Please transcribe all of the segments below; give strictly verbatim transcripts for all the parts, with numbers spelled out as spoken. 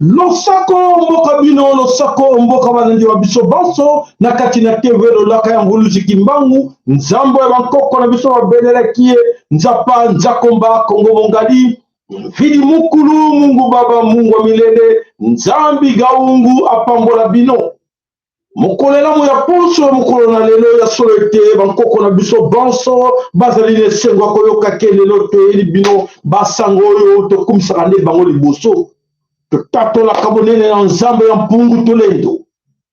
Losako mboka bino, losako mboka balandi wa biso banso, na kati na T V Lolaka ya Mvuluzi Kimbangu, Nzambe ya bankoko na biso babelelaki ye, Nzapa Nzakomba Kongo Mongali, Mvidi Mukulu, Mungu Baba, Mungu wa Milele, Nzambi Gaungu apambola bino. Mokolo elamu ya ponso, mokolo na lelo, ya solo ete bankoko na biso banso bazali na esengo ya koyoka ke lelo toyeli bino basango oyo tokumisaka nde bango liboso. Totatolaka bonene na Nzambe ya Mpungu Tulendo.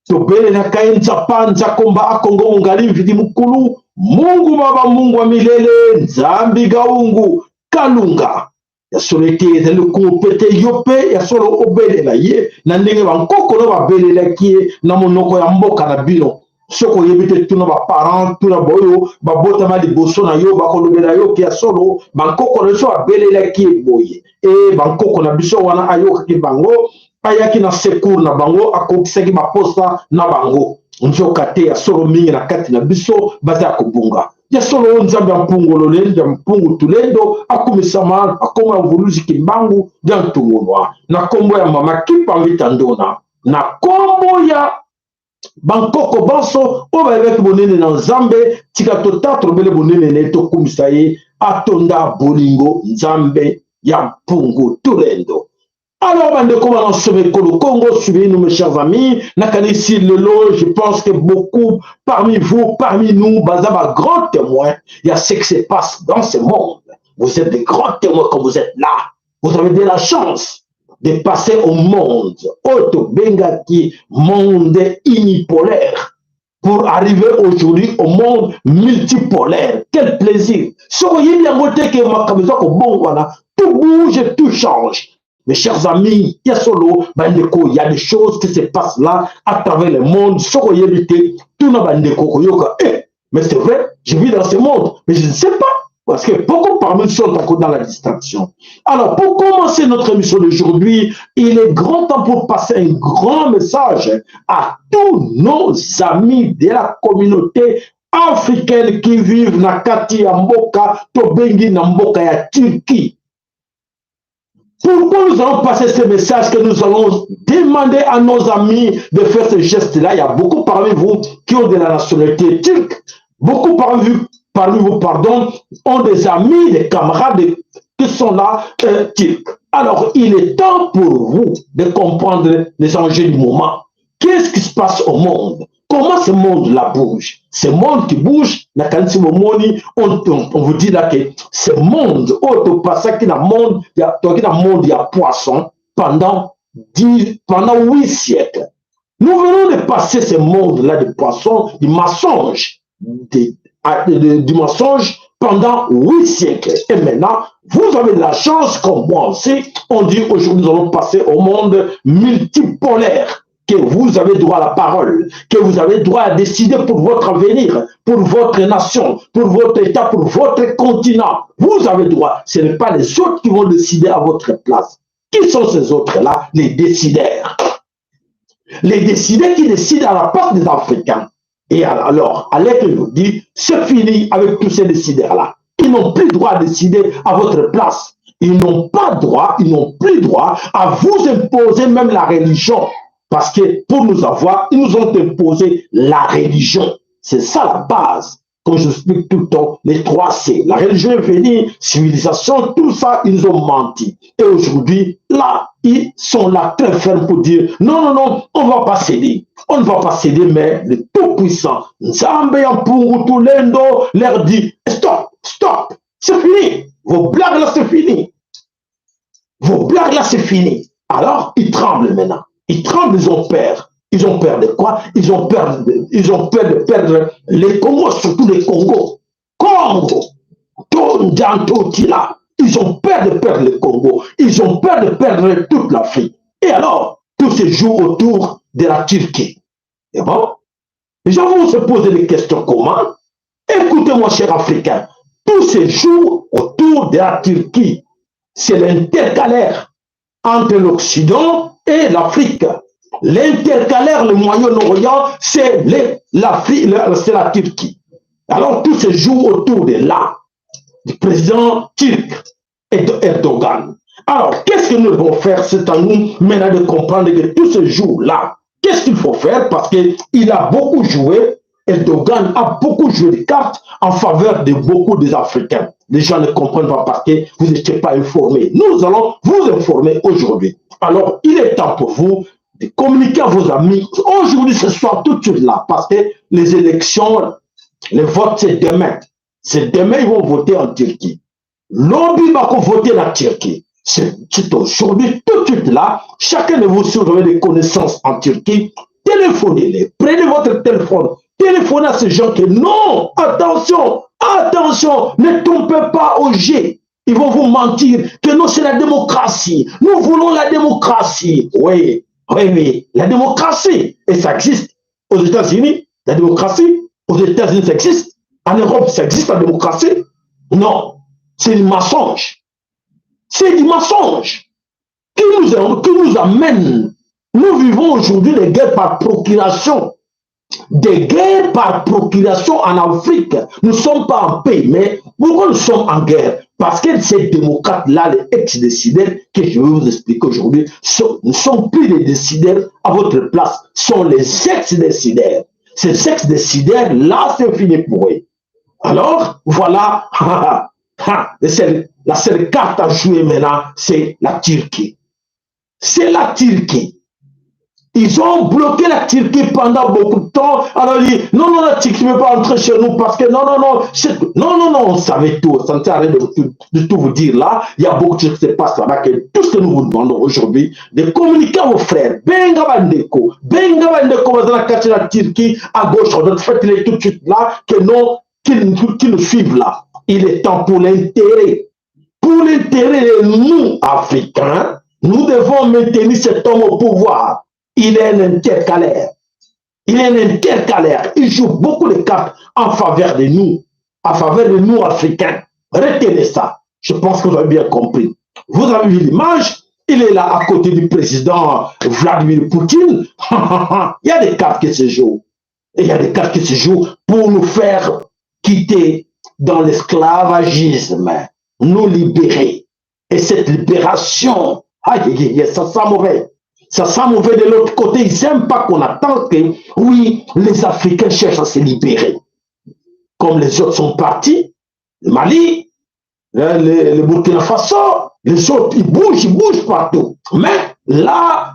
Tobelelaka ye Nzapa Nzakomba a Kongo Mongali, Mvidi Mukulu, Mungu Baba, Mungu wa Milele, Nzambi Gaungu, Kalunga. Ya solo ete ezali lokumu pete yo mpe ya solo obelela ye na ndenge bankoko na babelelaki ye na monoko ya mboka na bino. Soki oyebi te, tuna baparent, tuna baoyo babotama liboso na yo, bakolobela yo ke ya solo bankoko na biso babelelaki ye boye. E, bankoko na biso wana ayokaki bango, ayaki na secours na bango, akokisaki baposa na bango. Nzoka te, ya solo mingi na kati na biso baza ya kobunga. Ya solo, Nzambe ya Mpungu Lolendo, ya Mpungu Tulendo akumisama, akoma ya Mvuluzi Kimbangu ya Ntungunwa, na kombo ya Mama Kimpa Vita Ndona, na kombo ya bankoko banso oyo bayebaki bonene na Nzambe. Tika totata obele bonene na ye, tokumisa ye, atonda bolingo, Nzambe ya Mpungu Tulendo. Alors, bandeko bana nsomekolo Kongo, suivez-nous, mes chers amis. Nakanisi lelo, je pense que beaucoup parmi vous, parmi nous, baza ba grands témoins. Il y a ce qui se passe dans ce monde. Vous êtes des grands témoins quand vous êtes là. Vous avez de la chance de passer au monde oyo tobengaki monde unipolaire pour arriver aujourd'hui au monde multipolaire. Quel plaisir! Soki oyebi yango te ke makambo eza kobongwana, tout bouge, tout change. Mes chers amis, ya solo, bandeko, il y a des choses qui se passent là à travers le monde. Soki oyebi te, tuna bandeko, okoyoka, eh, mais c'est vrai, je vis dans ce monde, mais je ne sais pas. Parce que beaucoup parmi nous sont encore dans la distraction. Alors, pour commencer notre émission d'aujourd'hui, il est grand temps pour passer un grand message à tous nos amis de la communauté africaine qui vivent na kati ya mboka tobengi na mboka ya Turquie. Pourquoi nous allons passer ce message que nous allons demander à nos amis de faire ce geste-là? Il y a beaucoup parmi vous qui ont de la nationalité turque. Beaucoup parmi vous, parmi vous, pardon, ont des amis, des camarades qui sont là, euh, turcs. Alors, il est temps pour vous de comprendre les enjeux du moment. Qu'est-ce qui se passe au monde? Comment ce monde-là bouge? Ce monde qui bouge, nakanisi bomoni, on, on, on vous dit là que ce monde, oyo topasaki na monde, ya, tozalaki na monde ya poisson pendant dix, pendant huit siècles. Nous venons de passer ce monde-là de poisson, du mensonge, de, à- de- du mensonge pendant huit siècles. Et maintenant, vous avez de la chance, comme moi aussi, on dit aujourd'hui nous allons passer au monde multipolaire, que vous avez droit à la parole, que vous avez droit à décider pour votre avenir, pour votre nation, pour votre État, pour votre continent. Vous avez droit. Ce n'est pas les autres qui vont décider à votre place. Qui sont ces autres-là? Les décideurs. Les décideurs qui décident à la place des Africains. Et alors, Alec nous dit, c'est fini avec tous ces décideurs-là. Ils n'ont plus droit à décider à votre place. Ils n'ont pas droit, ils n'ont plus droit à vous imposer même la religion. Parce que pour nous avoir, ils nous ont imposé la religion. C'est ça la base. Comme je explique tout le temps, les trois C. La religion est venue, civilisation, tout ça, ils nous ont menti. Et aujourd'hui, là, ils sont là très fermes pour dire, non, non, non, on ne va pas céder. On ne va pas céder, mais le Tout-Puissant, Nzambe ya Mpungu Tulendo, leur dit, stop, stop, c'est fini. Vos blagues là, c'est fini. Vos blagues là, c'est fini. Alors, ils tremblent maintenant. Ils tremblent, ils ont peur. Ils ont peur de quoi? Ils ont peur de, ils ont peur de perdre les Congo, surtout les Congo. Congo, Tonja, Ntotila. Ils ont peur de perdre le Congo. Ils ont peur de perdre toute l'Afrique. Et alors, tout se joue autour de la Turquie. Et bon, les gens vont se poser des questions comment? Écoutez-moi, chers Africains, tout se joue autour de la Turquie. C'est l'intercalaire entre l'Occident et l'Afrique. L'intercalaire, le Moyen-Orient, c'est le- l'Afrique, le- c'est la Turquie. Alors tout se joue autour de là, du président turc Ed- Erdogan. Alors, qu'est-ce que nous devons faire? C'est à nous maintenant de comprendre que tout se joue là. Qu'est-ce qu'il faut faire? Parce qu'il a beaucoup joué, Erdogan a beaucoup joué de cartes en faveur de beaucoup des Africains. Les gens ne comprennent pas parce que vous n'étiez pas informés. Nous allons vous informer aujourd'hui. Alors, il est temps pour vous de communiquer à vos amis. Aujourd'hui, ce soir, tout de suite là, parce que les élections, les votes, c'est demain. C'est demain, ils vont voter en Turquie. Lobi ba ko voter la Turquie. C'est c'est aujourd'hui, tout de suite là. Chacun de vous, si vous avez des connaissances en Turquie, téléphonez-les. Prenez votre téléphone. Téléphonez à ces gens que non, attention, attention, ne tombez pas au jeu. Ils vont vous mentir que non, c'est la démocratie. Nous voulons la démocratie. Oui, oui, oui, la démocratie. Et ça existe. Aux États-Unis, la démocratie. Aux États-Unis, ça existe. En Europe, ça existe, la démocratie. Non, c'est du mensonge. C'est du mensonge qui nous, qui nous amène. Nous vivons aujourd'hui des guerres par procuration. Des guerres par procuration en Afrique. Nous ne sommes pas en paix, mais pourquoi nous sommes en guerre? Parce que ces démocrates-là, les ex-décideurs, que je vais vous expliquer aujourd'hui, sont- ne sont plus les décideurs à votre place, sont les ex-décideurs. Ces ex-décideurs-là, c'est fini pour eux. Alors, voilà, et c'est la seule carte à jouer maintenant, c'est la Turquie. C'est la Turquie. Ils ont bloqué la Turquie pendant beaucoup de temps. Alors, ils disent, non, non, la Turquie ne peut pas entrer chez nous parce que non, non, non, c'est- non, non, non, on savait tout. Ça ne sert à rien de, de tout vous dire là. Il y a beaucoup de choses qui se passent là-bas. Que tout ce que nous vous demandons aujourd'hui, de communiquer à vos frères. Benga bandeko, benga bandeko, baza na kati na Turquie, à gauche, à droite, faites-les tout de suite là, que non, qu'ils qu'ils nous suivent là. Il est temps pour l'intérêt. Pour l'intérêt de nous, Africains, nous devons maintenir cet homme au pouvoir. Il est un intercalaire. Il est un intercalaire. Il joue beaucoup de cartes en faveur de nous, en faveur de nous, Africains. Retenez ça. Je pense que vous avez bien compris. Vous avez vu l'image. Il est là à côté du président Vladimir Poutine. Il y a des cartes qui se jouent. Et il y a des cartes qui se jouent pour nous faire quitter dans l'esclavagisme, nous libérer. Et cette libération, aïe, aïe, aïe, ça sent mauvais. Ça sent mauvais de l'autre côté. Ils n'aiment pas qu'on attende que, oui, les Africains cherchent à se libérer. Comme les autres sont partis, le Mali, hein, le, le Burkina Faso, les autres, ils bougent, ils bougent partout. Mais là,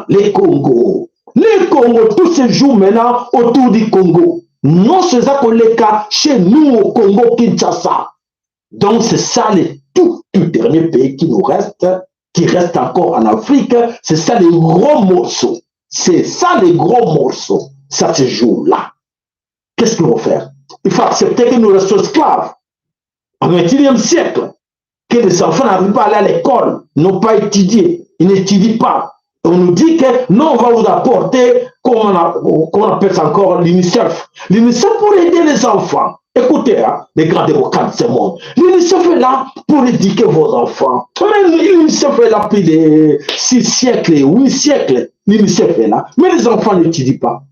les Congo, les Congo, tout se joue maintenant autour du Congo. Non, c'est ça qu'on les cas chez nous au Congo, Kinshasa. Donc, c'est ça le tout, tout dernier pays qui nous reste, qui reste encore en Afrique. C'est ça le gros morceau. C'est ça le gros morceau. Ça se joue là. Qu'est-ce qu'ils vont faire? Il faut accepter que nous restons esclaves. Au vingt et unième siècle, que les enfants n'arrivent pas à aller à l'école, n'ont pas étudié, ils n'étudient pas. On nous dit que non, on va vous apporter, comment on, a- comment on appelle ça encore, l'UNICEF. L'UNICEF pour aider les enfants. Écoutez, hein, les grands démocrates de ce monde. L'UNICEF est là pour éduquer vos enfants. Mais l'UNICEF est là depuis des six siècles, huit siècles. L'UNICEF est là. Mais les enfants n'étudient pas.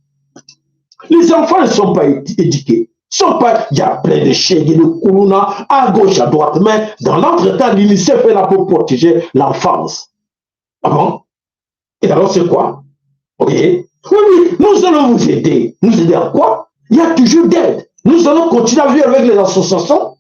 Les enfants ne sont pas édi- éduqués. Sont pas, il y a plein de chèques, de kuluna, à gauche, à droite. Mais dans l'entretemps, l'UNICEF est là pour protéger l'enfance. Ah bon? Et alors, c'est quoi? Ok. Oui, oui, nous allons vous aider. Nous aider à quoi? Il y a toujours d'aide. Nous allons continuer à vivre avec les associations.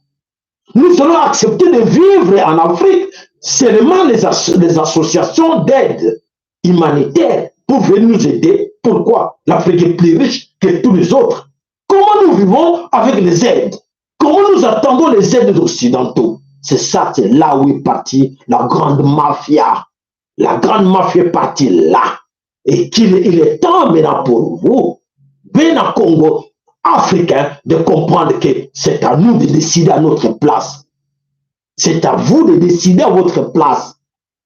Nous allons accepter de vivre en Afrique seulement les, as les associations d'aide humanitaire pour venir nous aider. Pourquoi? L'Afrique est plus riche que tous les autres. Comment nous vivons avec les aides? Comment nous attendons les aides des Occidentaux? C'est ça, c'est là où est partie la grande mafia. La grande mafia est partie là. Et qu'il est, il est temps maintenant pour vous, Bena Kongo, Africains, de comprendre que c'est à nous de décider à notre place. C'est à vous de décider à votre place.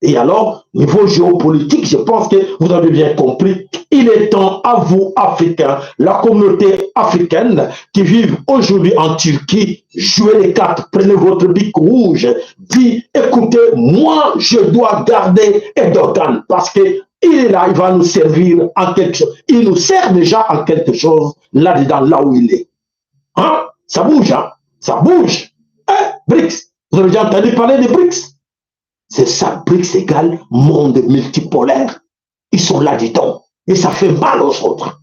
Et alors, niveau géopolitique, je pense que vous avez bien compris. Il est temps à vous, Africains, la communauté africaine qui vit aujourd'hui en Turquie, jouez les cartes, prenez votre bic rouge, dites, écoutez, moi, je dois garder Erdogan parce que il est là, il va nous servir en quelque chose. Il nous sert déjà en quelque chose là-dedans, là où il est. Hein? Ça bouge, hein? Ça bouge. Hein? BRICS. Vous avez déjà entendu parler de BRICS? C'est ça, BRICS égale monde multipolaire. Ils sont là-dedans. Et ça fait mal aux autres.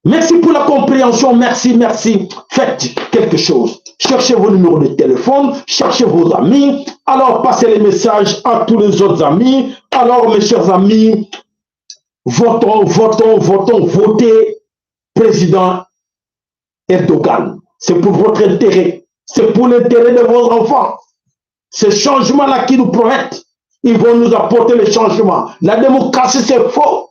Merci pour la compréhension. Merci, merci. Faites quelque chose. Cherchez vos numéros de téléphone, cherchez vos amis. Alors, passez les messages à tous les autres amis. Alors, mes chers amis, votons, votons, votons, votez président Erdogan. C'est pour votre intérêt. C'est pour l'intérêt de vos enfants. Ce changement-là qui nous promettent, ils vont nous apporter le changement. La démocratie, c'est faux.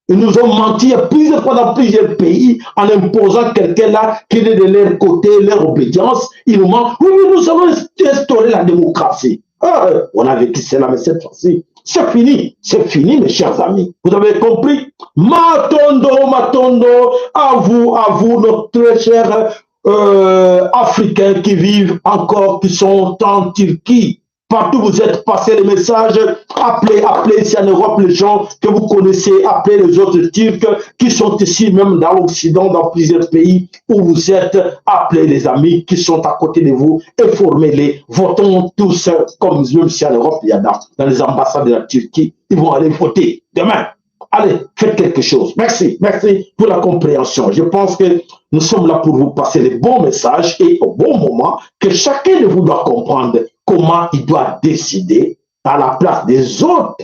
Ils nous ont menti plusieurs fois dans plusieurs pays en imposant quelqu'un là qui est de leur côté, leur obédience. Ils nous mentent. Oui, oui, nous allons instaurer la démocratie. Ah, on a vécu cela, mais cette fois-ci, c'est fini. C'est fini, mes chers amis. Vous avez compris? Matondo, matondo, à vous, à vous, nos très chers euh, Africains qui vivent encore, qui sont en Turquie. Partout où vous êtes, passez les messages, appelez, appelez ici en Europe les gens que vous connaissez, appelez les autres Turcs qui sont ici, même dans l'Occident, dans plusieurs pays où vous êtes, appelez les amis qui sont à côté de vous et formez-les. Votons tous, comme même ici en Europe, il y a dans, dans les ambassades de la Turquie, ils vont aller voter demain. Allez, faites quelque chose. Merci, merci pour la compréhension. Je pense que nous sommes là pour vous passer les bons messages et au bon moment, que chacun de vous doit comprendre comment il doit décider à la place des autres.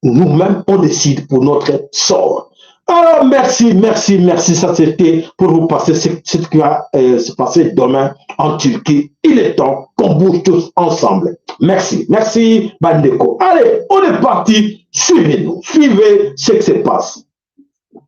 Nous-mêmes, on décide pour notre sort. Ah, merci, merci, merci. Ça, c'était pour vous passer ce, ce qui va euh, se passer demain en Turquie. Il est temps qu'on bouge tous ensemble. Merci, merci, bandeko. Allez, on est parti. Suivez-nous, suivez ce qui se passe.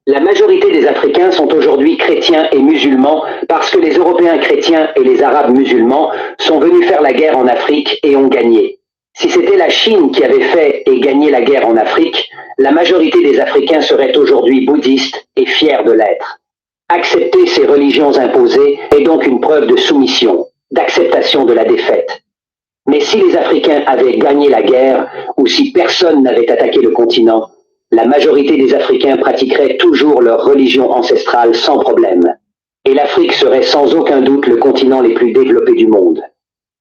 La majorité des Africains sont aujourd'hui chrétiens et musulmans parce que les Européens chrétiens et les Arabes musulmans sont venus faire la guerre en Afrique et ont gagné. Si c'était la Chine qui avait fait et gagné la guerre en Afrique, la majorité des Africains seraient aujourd'hui bouddhistes et fiers de l'être. Accepter ces religions imposées est donc une preuve de soumission, d'acceptation de la défaite. Mais si les Africains avaient gagné la guerre, ou si personne n'avait attaqué le continent, la majorité des Africains pratiqueraient toujours leur religion ancestrale sans problème. Et l'Afrique serait sans aucun doute le continent le plus développé du monde.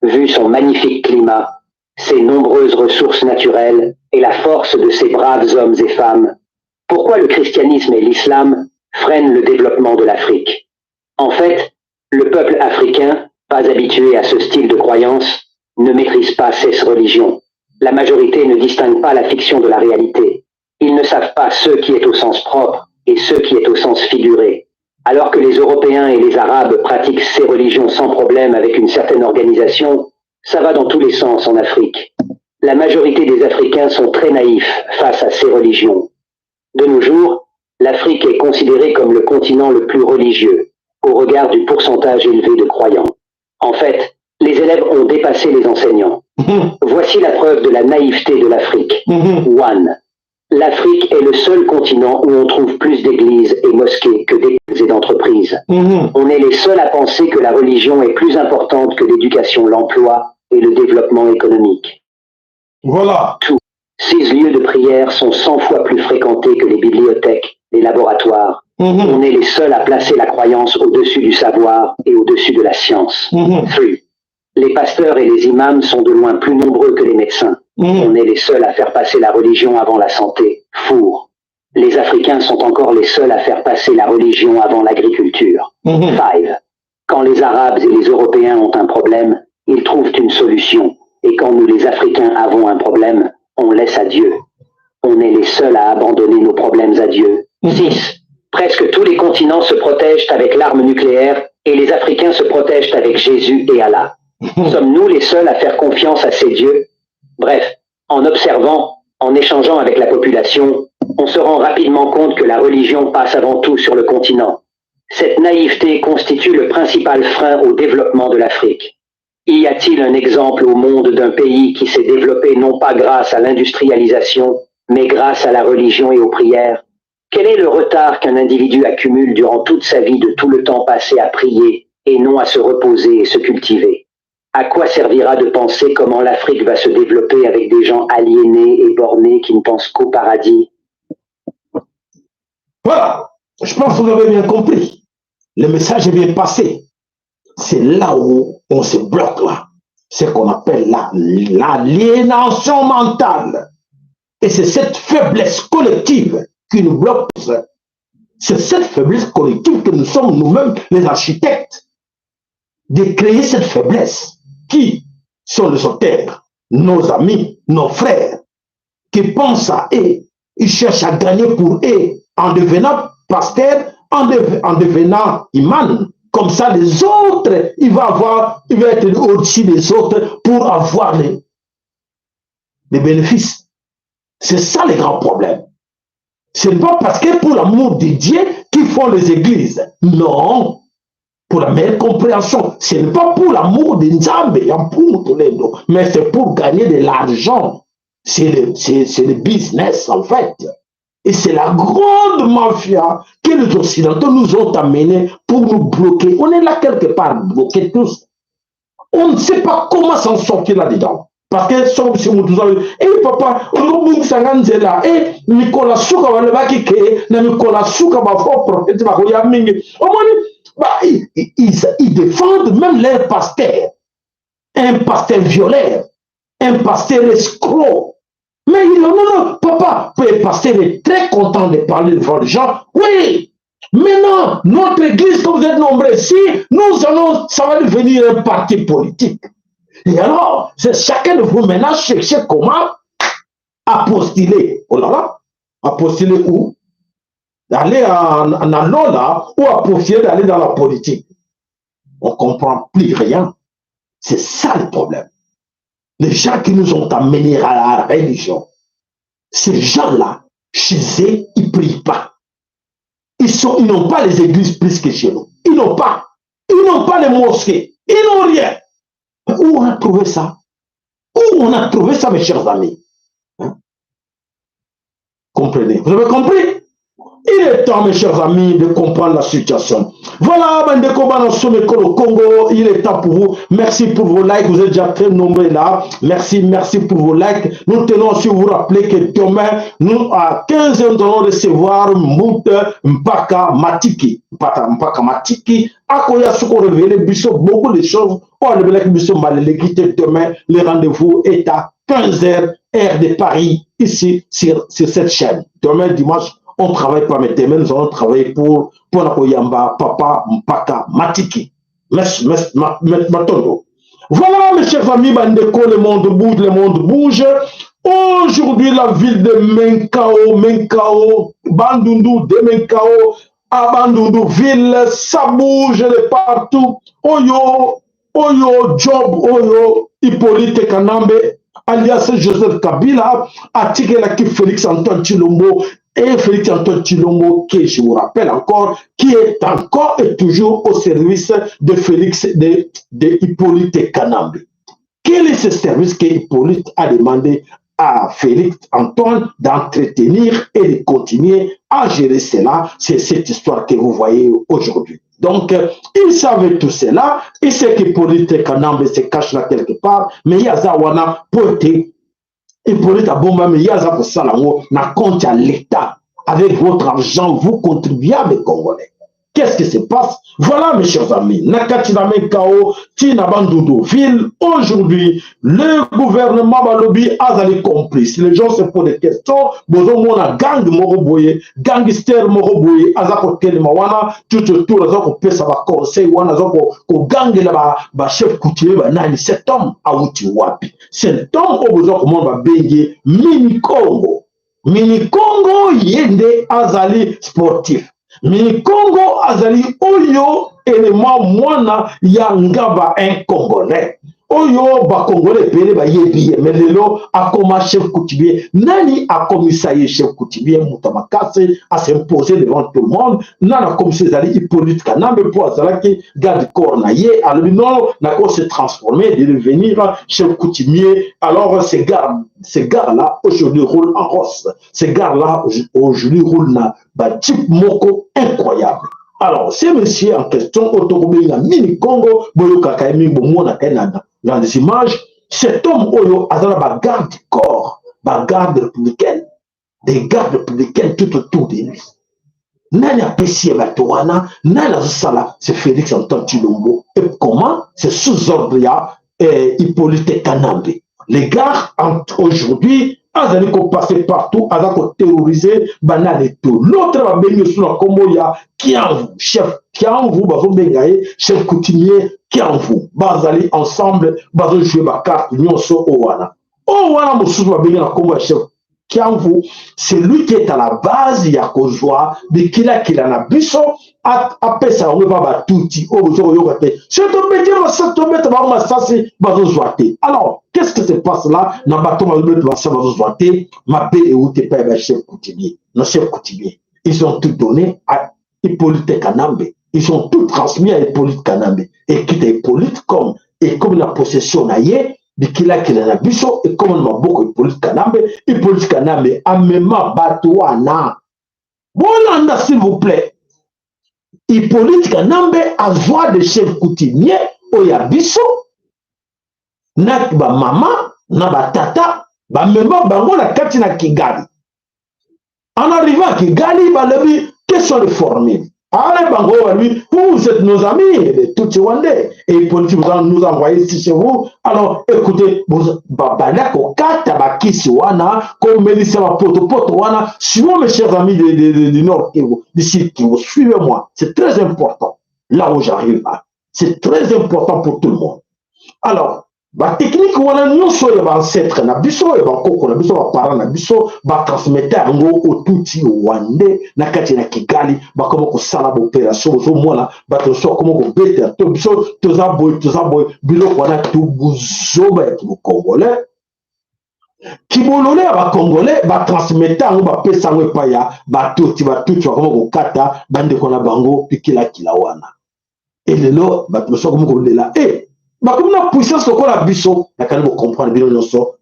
Vu son magnifique climat, ses nombreuses ressources naturelles et la force de ses braves hommes et femmes, pourquoi le christianisme et l'islam freinent le développement de l'Afrique? En fait, le peuple africain, pas habitué à ce style de croyance, ne maîtrise pas ces religions. La majorité ne distingue pas la fiction de la réalité. Ils ne savent pas ce qui est au sens propre et ce qui est au sens figuré. Alors que les Européens et les Arabes pratiquent ces religions sans problème avec une certaine organisation, ça va dans tous les sens en Afrique. La majorité des Africains sont très naïfs face à ces religions. De nos jours, l'Afrique est considérée comme le continent le plus religieux, au regard du pourcentage élevé de croyants. En fait, les élèves ont dépassé les enseignants. Voici la preuve de la naïveté de l'Afrique. One. L'Afrique est le seul continent où on trouve plus d'églises et mosquées que d'écoles et d'entreprises. On est les seuls à penser que la religion est plus importante que l'éducation, l'emploi et le développement économique. Voilà. Ces lieux de prière sont cent fois plus fréquentés que les bibliothèques, les laboratoires. On est les seuls à placer la croyance au-dessus du savoir et au-dessus de la science. Three. Les pasteurs et les imams sont de loin plus nombreux que les médecins. On est les seuls à faire passer la religion avant la santé. Four. Les Africains sont encore les seuls à faire passer la religion avant l'agriculture. Five. Quand les Arabes et les Européens ont un problème, ils trouvent une solution. Et quand nous, les Africains, avons un problème, on laisse à Dieu. On est les seuls à abandonner nos problèmes à Dieu. Six. Presque tous les continents se protègent avec l'arme nucléaire et les Africains se protègent avec Jésus et Allah. Sommes-nous les seuls à faire confiance à ces dieux ? Bref, en observant, en échangeant avec la population, on se rend rapidement compte que la religion passe avant tout sur le continent. Cette naïveté constitue le principal frein au développement de l'Afrique. Y a-t-il un exemple au monde d'un pays qui s'est développé non pas grâce à l'industrialisation, mais grâce à la religion et aux prières ? Quel est le retard qu'un individu accumule durant toute sa vie de tout le temps passé à prier et non à se reposer et se cultiver ? À quoi servira de penser comment l'Afrique va se développer avec des gens aliénés et bornés qui ne pensent qu'au paradis ? Voilà, je pense que vous avez bien compris. Le message est bien passé. C'est là où on se bloque là. Ce qu'on appelle la, l'aliénation mentale. Et c'est cette faiblesse collective qui nous bloque. C'est cette faiblesse collective que nous sommes nous-mêmes les architectes de créer cette faiblesse. Qui sont les auteurs ? Nos amis, nos frères, qui pensent à eux, ils cherchent à gagner pour eux en devenant pasteur, en, dev- en devenant imam. Comme ça, les autres, il va avoir, il va être au-dessus des autres pour avoir les, les bénéfices. C'est ça le grand problème. Ce n'est pas parce que pour l'amour de Dieu qu'ils font les églises. Non. Pour la meilleure compréhension, ce n'est pas pour l'amour de Nzambe, ya Mpungu Tulendo, mais c'est pour gagner de l'argent. C'est le, c'est, c'est le business, en fait. Et c'est la grande mafia que les Occidentaux nous ont amenés pour nous bloquer. On est là quelque part bloqués tous. On ne sait pas comment s'en sortir là-dedans. Parce que soki moto aza, eh papa, olingi kobungisa nga nzela, eh, mikolo ya suka balobaki ke, na mikolo ya suka ba faux prophètes bakoya mingi. Omoni, bah, ils, ils, ils, ils défendent même leur pasteur. Un pasteur violeur, un pasteur escroc. Mais il dit, non, non, non, papa, le pasteur est très content de parler devant les gens. Oui, maintenant, notre église, comme vous êtes nombreux ici, nous allons, ça va devenir un parti politique. Et alors, c'est chacun de vous maintenant chercher comment à postuler. Oh là là, à postuler où ? D'aller en, en Angola ou à postuler d'aller dans la politique. On comprend plus rien. C'est ça le problème. Les gens qui nous ont amenés à la religion, ces gens-là, chez eux, ils prient pas. Ils sont, ils n'ont pas les églises plus que chez nous. Ils n'ont pas. Ils n'ont pas les mosquées. Ils n'ont rien. Où on a trouvé ça ? Où on a trouvé ça, mes chers amis ? Hein ? Comprenez ? Vous avez compris ? Il est temps, mes chers amis, de comprendre la situation. Voilà, bandeko bana somo ekolo Kongo, il est temps pour vous. Merci pour vos likes, vous êtes déjà très nombreux là. Merci, merci pour vos likes. Nous tenons aussi à vous rappeler que demain, nous, à quinze heures, nous allons recevoir Mbuta Mpaka Matiki. Mpaka, Mpaka Matiki, akoya soko révéler biso beaucoup de choses. On révèle que biso malelekite demain, le rendez-vous est à quinze heures, heure de Paris, ici, sur, sur cette chaîne. Demain, dimanche, on travaille pas, mais demain, nous allons travailler pour, pour la koyamba, papa, Mpaka Matiki. Mes, mes, ma, mes, matondo. Voilà, mes chers amis, bandeko, le monde bouge, le monde bouge. Aujourd'hui, la ville de Menkao, Menkao, Bandundu de Menkao, à Bandundu ville, ça bouge de partout. Oyo, oyo, Job, oyo, Hippolyte Kanambe, alias Joseph Kabila, atikelaki Félix Antoine Tshilombo. Et Félix Antoine Tshilombo, qui, je vous rappelle encore, qui est encore et toujours au service de Félix, de, de Hippolyte Kanambe. Quel est ce service que Hippolyte a demandé à Félix Antoine d'entretenir et de continuer à gérer cela ? C'est cette histoire que vous voyez aujourd'hui. Donc, euh, ils savaient tout cela, ils savent qu'Hippolyte Kanambe se cache là quelque part, mais il y a Zawana pour être Hippolyte Abombami, il y a Zako Salango, na compte à l'État, avec votre argent, vous contribuables congolais. Qu'est-ce qui se passe? Voilà, mes chers amis, na kati na Mekao, ti na Bandundu ville, aujourd'hui, le gouvernement balobi azali complice. Les gens se posent des questions. Bozo mona gang moko boye, gangster moko boye, aza kotelema wana, tout autour, aza kopesa ba conseil wana, aza ko, kogangela ba, ba chef coutumier, ba nani, cet homme awuti wapi? Cet homme oyo bozo komona babengi Mini Kongo. Mini Kongo ye nde azali sportif. Mini Kongo azali oyo élément, mwana ya Ngaba, un Congolais. Oyo ba Congolais ebele bayebi ye, mais lelo akoma chef coutumier. Nani akomisa ye chef coutumier? Moto ya makasi, a s'imposer devant tout le monde. Nani akomisa? Ezali Hippolyte Kanambe, po azalaki garde corps na ye. Alobi non, nako se transformer, de devenir chef coutumier. Alors, ce gars, ce gars-là, aujourd'hui, roule en Rolls. Ce gars-là, aujourd'hui, roule na ba Jeep moko incroyable. Alors, ce monsieur en question, oyo tokobenga Mini Kongo, boyokaka ye mingi, bomonaka ye na, dans les images, cet homme oyo aza na ba garde corps, ba garde républicaine, des gardes républicaines tout autour de lui. Nani apesi ye bato wana? Nani azosala? C'est Félix Antoine Tshilombo. Et comment? C'est sous ordre ya, eh, Hippolyte Kanambe. Les gars, en, aujourd'hui, azali kopasser partout, aza koterroriser banani tout. L'autre, babengi sous la kombo ya Kiamvu, chef Kiamvu, bazobenga ye chef coutumier Kiamvu. Bazali ensemble, bazojouer ba carte nyonso oyo wana. Oyo wana mosusu babengi na kombo ya chef Kiamvu, c'est lui qui est à la base ya kozwa bikilakila na biso, a-, apesa yango epa ba Tutsi oyo bozo koyoka te. Soki tobeti masasi, tobeta bango masasi, bazozwa te. Alors, qu'est-ce qui se passe là? Na bato bazobeta masasi, bazozwa te, mabe euti epai ya ba chef coutumier. Nos chefs coutumiers, ils ont tout donné à Hippolyte Kanambe. Ils ont tout transmis à Hippolyte Kanambe. Ekita Hippolyte, comme ekomi na possession na ye, bikilakila na biso ekomi na maboko Hippolyte Kanambe. Hippolyte Kanambe amema bato wana. Bolanda, s'il vous plaît. Hippolyte Kanambe azwa des chefs coutumiers oyo ya biso, na ba mama, na ba tata, bamema bango na kati na Kigali. En arrivant à Kigali, balobi: quelles sont les formules? Ah, les Bango, balobi: vous, vous êtes nos amis, les Tutsi rwandais. Et Hippolyte nous a, nous a envoyé ici chez vous. Alors, écoutez, vous, ba-, banda kokata bakisi wana, komelisa ba poto-poto wana. Suivez, mes chers amis de, de, de, du Nord Kivu, du Sud Kivu, suivez-moi. C'est très important. Là où j'arrive là, c'est très important pour tout le monde. Alors, ba technique wana nyonso ya ba ancêtre na biso, ya bankoko na biso, ba parents na biso, ba transmettre yango aux Tutsi rwandais na kati na Kigali, bakoma kosala ba opération, bozomona bato nyonso bakoma kobeta to biso toza boye, toza boye, biloko wana tout buzoba ya ki Congolais. Kibolole ya ba Congolais, ba transmettre yango, bapesa yango epai ya ba Tutsi, ba Tutsi bakoma kokata bandeko na bango bikilakila wana. Et lelo, bato mosusu bakomi kolela, eh, bakomi na puissance lokola biso. Nakani bo comprendre bino nyonso.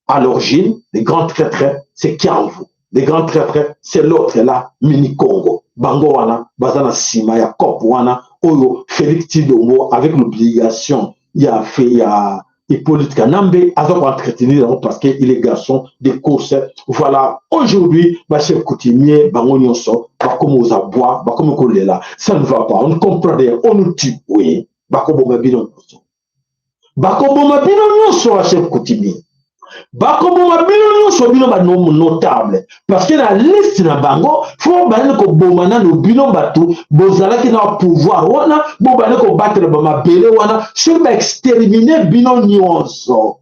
À l'origine, le grand traître, c'est Kiamvu. Le grand traître, c'est l'autre là, Mini Kongo. Bango wana, baza na sima ya cop wana, oyo Félix Tshilombo, avec l'obligation ya fe-, ya Hippolyte Kanambe, aza ko entretenir yango parce que il est garçon de course. Voilà, aujourd'hui, ba chefs coutumiers, bango nyonso, bakomi aux abois, bakomi kolela. Ça ne va pas, on ne comprend rien, on nous tue, oui. Bakoboma bino nyonso. Bakoboma bino nyonso, ba chefs coutumiers. Bakoboma bino nyonso, bino ba nom-, notables. Parce que na liste na bango, faut banda koboma nanu bino bato bozalaki na pouvoir wana, bo banda kobatela ba mabele wana, soki ba exterminer bino nyonso.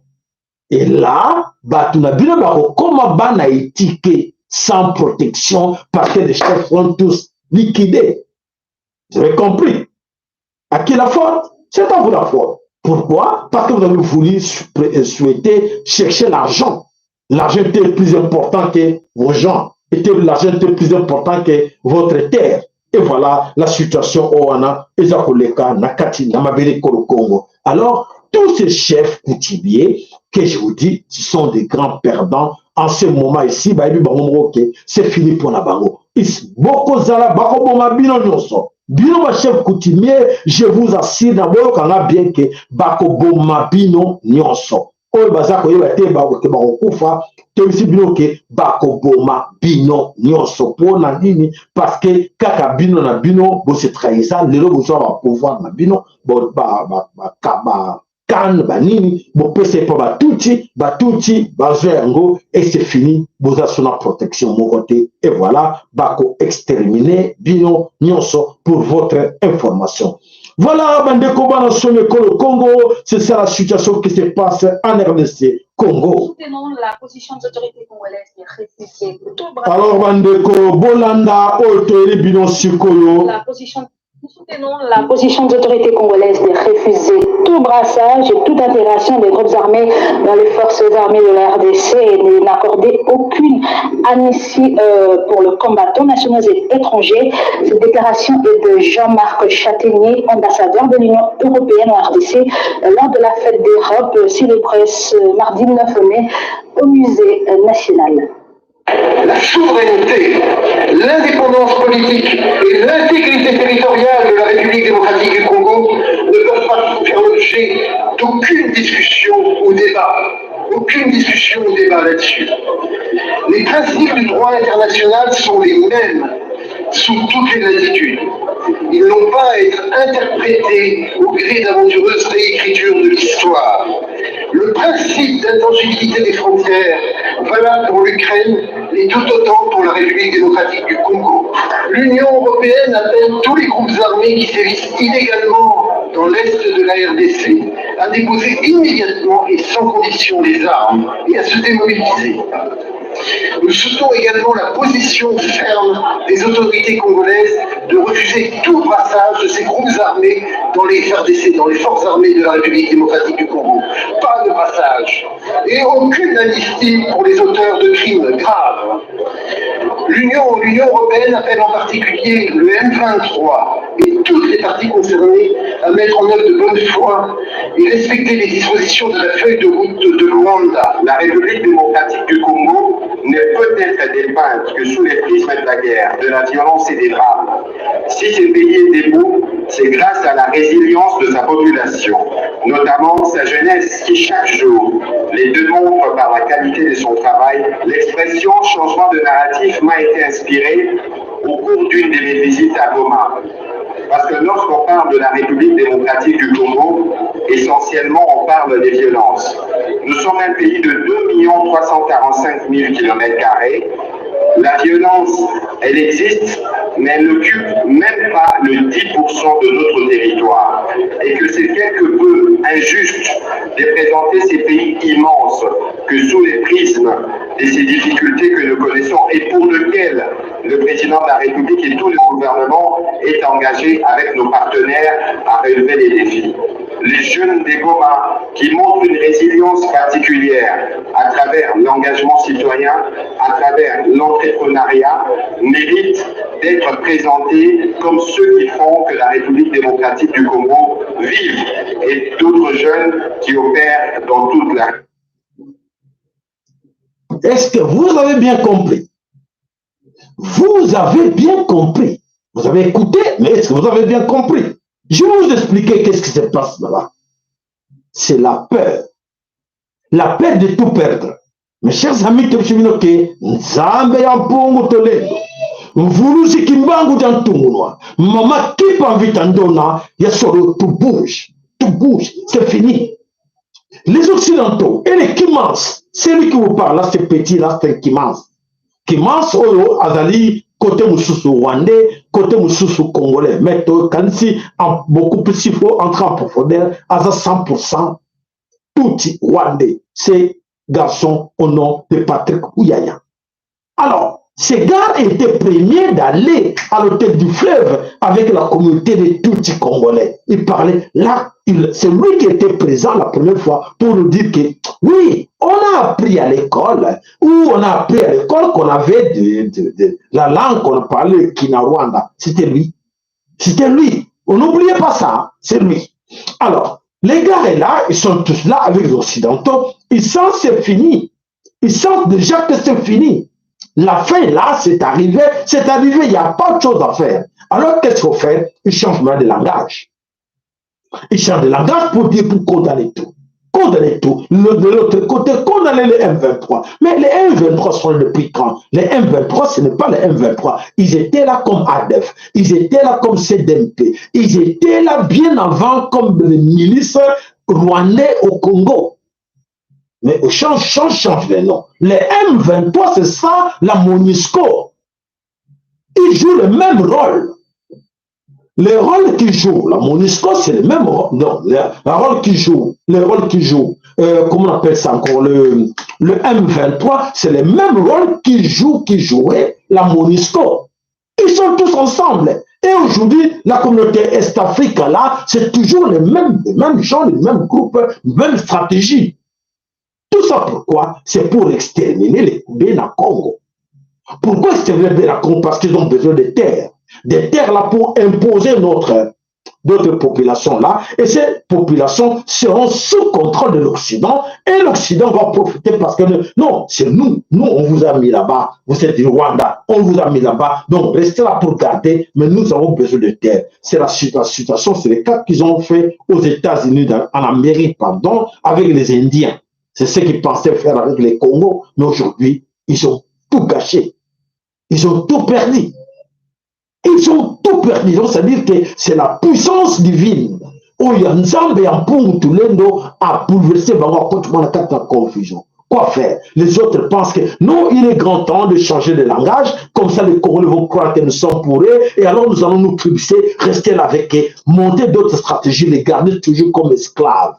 Et là, bato na bino bakokoma bana etike, sans protection, parce que les chefs sont tous liquidés. Vous avez compris? À qui la faute? C'est à vous la faute. Pourquoi? Parce que vous avez voulu sou-, euh, souhaiter chercher l'argent. L'argent était plus important que vos gens. Était, l'argent était plus important que votre terre. Et voilà, la situation oyo wana eza koleka na kati na mabele ekolo Kongo. Alors, tous ces chefs coutumiers que je vous dis, ce sont des grands perdants. En ce moment ici, bayebi bango moko que c'est fini pona bango. Is-, bokozala, bakoboma bino nyonso. Bino ba chefs coutumiers, je vous assure, na boyoka nga bien que bakoboma bino nyonso. oyo baza koyeba te ba-, ke bakokufa, toyebisi bino ke bakoboma bino nyonso. Mpo na nini? Parce que kaka bino na bino bo se trahisa, lelo bozwa ba pouvoir na bino, bo-, ba, ba, ba, ka-, ba CAN, ba nini, bopesa epa ba Tutsi, ba Tutsi bazwa yango, et c'est fini, boza sous na protection moko te, et voilà, bako exterminer bino nyonso, pour votre information. Voilà, bandeko, bana somi ekolo Kongo, c'est ça la situation qui se passe en R D C Congo. Soutenons la position des autorités congolaises de refuser tout bras- Alors, bandeko, bolanda oyo toyeli bino sikoyo. La position, nous soutenons la position des autorités congolaises de refuser tout brassage et toute intégration des groupes armés dans les forces armées de la R D C et de n'accorder aucune amnistie, euh, pour les combattants nationaux et étrangers. Cette déclaration est de Jean-Marc Chataignier, ambassadeur de l'Union européenne en R D C, euh, lors de la fête d'Europe, euh, célébrée ce mardi neuf mai au musée, euh, national. La souveraineté, l'indépendance politique et l'intégrité territoriale de la République démocratique du Congo ne peuvent pas faire l'objet d'aucune discussion ou débat. Aucune discussion ou débat là-dessus. Les principes du droit international sont les mêmes sous toutes les latitudes. Ils n'ont pas à être interprétés au gré d'aventureuses réécritures de l'histoire. Le principe d'intangibilité des frontières, valable pour l'Ukraine, l'est tout autant pour la République démocratique du Congo. L'Union européenne appelle tous les groupes armés qui sévissent illégalement dans l'est de la R D C à déposer immédiatement et sans condition les armes et à se démobiliser. Nous soutenons également la position ferme des autorités congolaises de refuser tout brassage de ces groupes armés dans les R D C, dans les forces armées de la République démocratique du Congo. Pas de brassage et aucune amnistie pour les auteurs de crimes graves. L'Union, l'Union européenne appelle en particulier le M vingt-trois et toutes les parties concernées à mettre en œuvre de bonne foi et respecter les dispositions de la feuille de route de Luanda. La République démocratique du Congo ne peut être dépeinte que sous les prismes de la guerre, de la violence et des drames. Si ce pays est debout, c'est grâce à la résilience de sa population, notamment sa jeunesse qui, chaque jour, les démontre par la qualité de son travail. L'expression changement de narratif m'a été inspirée au cours d'une de mes visites à Goma. Parce que lorsqu'on parle de la République démocratique du Congo, essentiellement, on parle des violences. Nous sommes un pays de deux millions trois cent quarante-cinq mille kilomètres carrés. La violence, elle existe, mais elle n'occupe même pas le dix pour cent de notre territoire. Et que c'est quelque peu injuste de présenter ces pays immenses que sous les prismes de ces difficultés que nous connaissons et pour lesquelles le président de la République et tout le gouvernement est engagé avec nos partenaires à relever les défis. Les jeunes de Goma qui montrent une résilience particulière à travers l'engagement citoyen, à travers l'entrepreneuriat, méritent d'être présentés comme ceux qui font que la République démocratique du Congo vive et d'autres jeunes qui opèrent dans toute la... Est-ce que vous avez bien compris? Vous avez bien compris. Vous avez écouté, mais est-ce que vous avez bien compris? Je vais vous expliquer qu'est-ce qui se passe là-bas. C'est la peur. La peur de tout perdre. Mes chers amis, tubisibino ke Nzambe ya Mpungu Tulendo, Mvuluzi Kimbangu dia Ntungunwa, Mama Kimpa Vita Ndona, ya solo, tu bouges, tu bouges, c'est fini. Les Occidentaux et les Kimans, celui qui vous parle là, ce petit-là, c'est un Kimans. Kimans oyo azali côté mosusu rwandais, côté mosusu congolais. Mais tokanisi en, beaucoup plus, il faut entrer en profondeur, aza cent pour cent Tutsi rwandais. Ce garçon au nom de Patrick Muyaya. Alors, ce gars était premier d'aller à l'hôtel du fleuve avec la communauté des Tutsis congolais. Il parlait là, il, c'est lui qui était présent la première fois pour nous dire que oui, on a appris à l'école, ou on a appris à l'école qu'on avait de, de, de, la langue qu'on parlait, Kinyarwanda. C'était lui. C'était lui. On n'oubliait pas ça, c'est lui. Alors, les gars est là, ils sont tous là avec les Occidentaux, ils sentent c'est fini. Ils sentent déjà que c'est fini. La fin là, c'est arrivé, c'est arrivé, il n'y a pas de chose à faire. Alors qu'est-ce qu'il faut faire? Ils changent de langage. Ils changent de langage pour dire, pour condamner tout. condamner tout. Le- de l'autre côté, condamner les M vingt-trois. Mais les M vingt-trois sont depuis quand? Les M vingt-trois, ce n'est pas les M vingt-trois. Ils étaient là comme ADEF. Ils étaient là comme C D M P. Ils étaient là bien avant comme les milices rwandais au Congo. Mais on change, change, change les noms. Les M vingt-trois, c'est ça, la MONUSCO. Ils jouent le même rôle. Les rôles qu'ils jouent, la MONUSCO, c'est le même rôle. Non, le, le rôle qu'ils jouent, les rôles qu'ils jouent, euh, comment on appelle ça encore, le, le M vingt-trois, c'est le même rôle qu'ils jouent, qu'ils jouaient la MONUSCO. Ils sont tous ensemble. Et aujourd'hui, la communauté Est-Afrique, là, c'est toujours les mêmes, les mêmes gens, les mêmes groupes, même stratégie. Tout ça pourquoi? C'est pour exterminer les Bena Kongo. Pourquoi exterminer les Bena Kongo? Parce qu'ils ont besoin de terres. Des terres là pour imposer notre, d'autres populations là. Et ces populations seront sous contrôle de l'Occident. Et l'Occident va profiter parce que nous- non, c'est nous. Nous, on vous a mis là-bas. Vous êtes du Rwanda. On vous a mis là-bas. Donc, restez là pour garder. Mais nous avons besoin de terres. C'est la, situa- situation, c'est le cas qu'ils ont fait aux États-Unis, dans- en Amérique, pardon, avec les Indiens. C'est ce qu'ils pensaient faire avec les Kongo, mais aujourd'hui, ils ont tout gâché. Ils ont tout perdu. Ils ont tout perdu. Donc, c'est-à-dire que c'est la puissance divine. Oyo ya Nzambe ya Mpungu Tulendo a bouleversé bango, akotisa bango na kati ya confusion. Quoi faire? Les autres pensent que non, il est grand temps de changer de langage. Comme ça, les Congolais vont croire que nous sommes pour eux. Et alors, nous allons nous trébucher, rester là avec eux, monter d'autres stratégies, les garder toujours comme esclaves.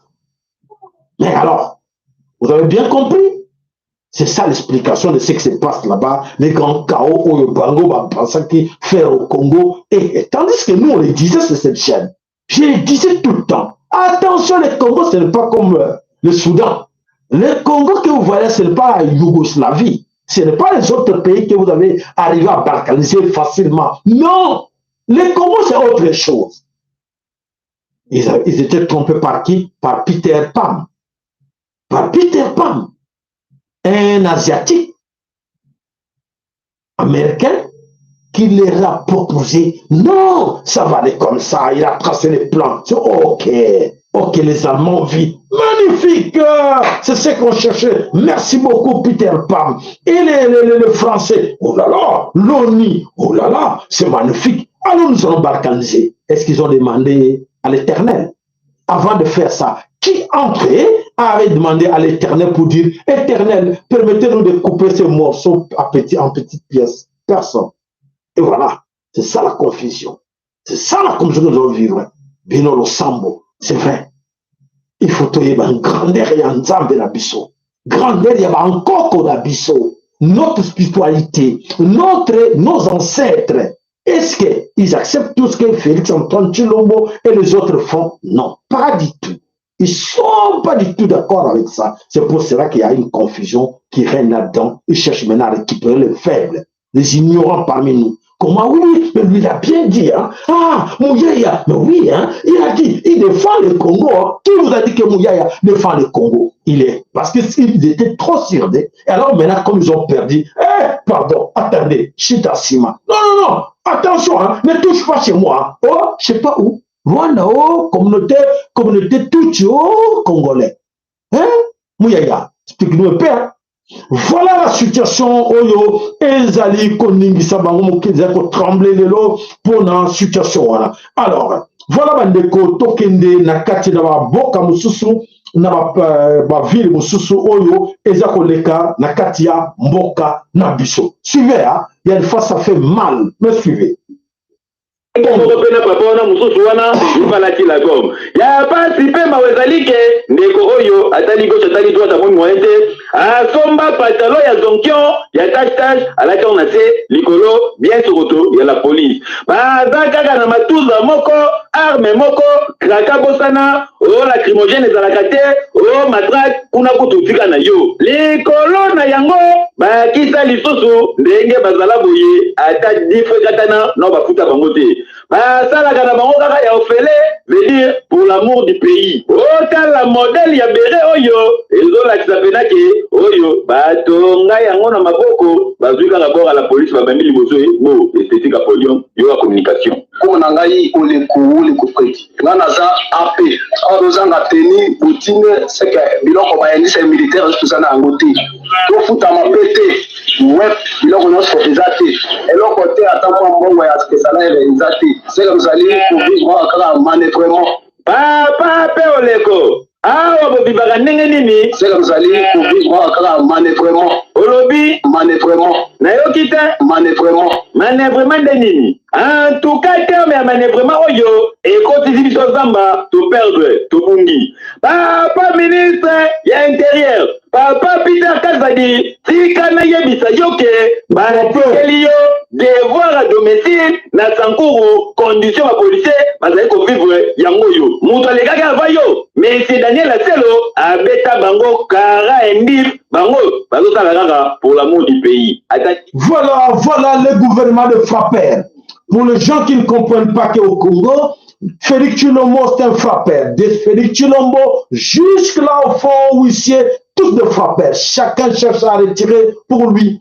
Mais alors, vous avez bien compris? C'est ça l'explication de ce qui se passe là-bas, les grands chaos oyo bango ba pensaki faire au Congo. Et, et tandis que nous, on le disait sur cette chaîne, je le disais tout le temps, attention, le Congo, ce n'est pas comme euh, le Soudan. Le Congo que vous voyez, ce n'est pas la Yougoslavie. Ce n'est pas les autres pays que vous avez arrivé à balkaniser facilement. Non, le Congo, c'est autre chose. Ils, a- ils étaient trompés par qui? Par Peter Pan. Par Peter Pan, un Asiatique américain qui leur a proposé, non, ça va aller comme ça, il a tracé les plans. C'est OK, OK, les Allemands vivent. Magnifique, euh, c'est ce qu'on cherchait. Merci beaucoup, Peter Pan. Et les, les, les- les Français, oh là là, l'ONU, oh là là, c'est magnifique. Alors nous allons balkaniser. Est-ce qu'ils ont demandé à l'Éternel avant de faire ça? Qui entre eux avait demandé à l'Éternel pour dire, Éternel, permettez-nous de couper ce morceau à petit, en petites pièces? Personne. Et voilà, c'est ça la confusion. C'est ça la confusion que nous allons vivre. Beno Losambo, c'est vrai. Il faut toyeba grandeur ya Nzambe na biso, grandeur ya bankoko na biso, notre spiritualité, notre, nos ancêtres. Est-ce qu'ils acceptent tout ce que Félix Antoine Tshilombo et les autres font? Non, pas du tout. Ils sont pas du tout d'accord avec ça. C'est pour cela qu'il y a une confusion qui règne là-dedans. Ils cherchent maintenant à récupérer les faibles, les ignorants parmi nous. Comment, oui, mais lui, il a bien dit, hein? Ah, Muyaya, mais oui, hein, il a dit, il défend le Congo, hein. Qui vous a dit que Muyaya défend le Congo? Il est, parce que ils étaient trop sûrs de, et alors maintenant, comme ils ont perdu, eh, pardon, attendez, shita sima. Non, non, non, attention, hein, ne touche pas chez moi, hein. Oh, je sais pas où. Rwanda, oh, communauté, communauté Tutsi, oh, Congolais. Hein? Muyaya, explique-nous un peu, hein. Voilà la situation oyo ezali koningisa bango, mokili ezali kotremble lelo mpo na situation wana. Alors, voilà bandeko, tokende na kati na bamboka mosusu, na ba, euh, bavile mosusu oyo eza koleka na kati ya mboka na biso. Suivez, hein? Il y a une fois, ça fait mal, mais suivez. Ndeko moko mpe na papa wana mosusu wana, ifalaki la gomme. Ya pasi mpe mawa ezali ke ndeko oyo atali gauche, atali droite, amoni moyen te, asomba pantalon ya zonkion, ya tache tache, alati yango na se, likolo bien sokoto ya la police. Baza kaka na matuza moko, arme moko, kraka bosana, oh, lacrymogène ezalaka te, oh, matraque, kuna kutu tika na yo. Likolo na yango, bakisa lisusu ndenge bazala boye, ata dix francs katana, non, bafuta bango te. Basalaka na bango kaka ya ofele, veut dire pour l'amour du pays. Otala modèle ya béret oyo, ezolakisa pena ke oyo batonga yango na maboko, bazwi kaka bord ya la police, babandi liboso ye, bo, esthétique ya podium, yo ya communication. Kombo na ngai Oleko, Oleko Freddy. Nga naza A P. Awa tozanga tenue, bottine, c'est que biloko bayandisa militaire, toza na yango te. Tofutama pe te. Wep, biloko nyonso eza te. Eloko te, ata mwa mbongo ya salaire eza te. C'est que tozali kovivre kaka manœuvrement. Papa pe Oleko, awa bovivaka ndenge nini? C'est que tozali kovivre kaka manœuvrement. Olobi? Manœuvrement. Nayoki te. Manœuvrement. Manœuvrement nde nini? En tout cas, terme ya manœuvrement oyo ekotisi biso zamba, to perdre, tobungi. Papa ministre ya intérieur, papa Peter Kazadi, tika nayebisa yo ke batikeli yo devoir à domicile na Sankuru, condition ba policiers bazali kovivre yango yo. Moto alekaki avant yo, Monsieur Daniel Aselo, abeta bango kara et ndif, bango bazosala kaka pour l'amour du pays. Ata Voilà, voilà le gouvernement de frappeurs. Pour les gens qui ne comprennent pas qu'au Congo, Félix Tshilombo, c'est un frappeur. De Félix Tshilombo jusque là au fond, huissier, tous des frappeurs. Chacun cherche à retirer pour lui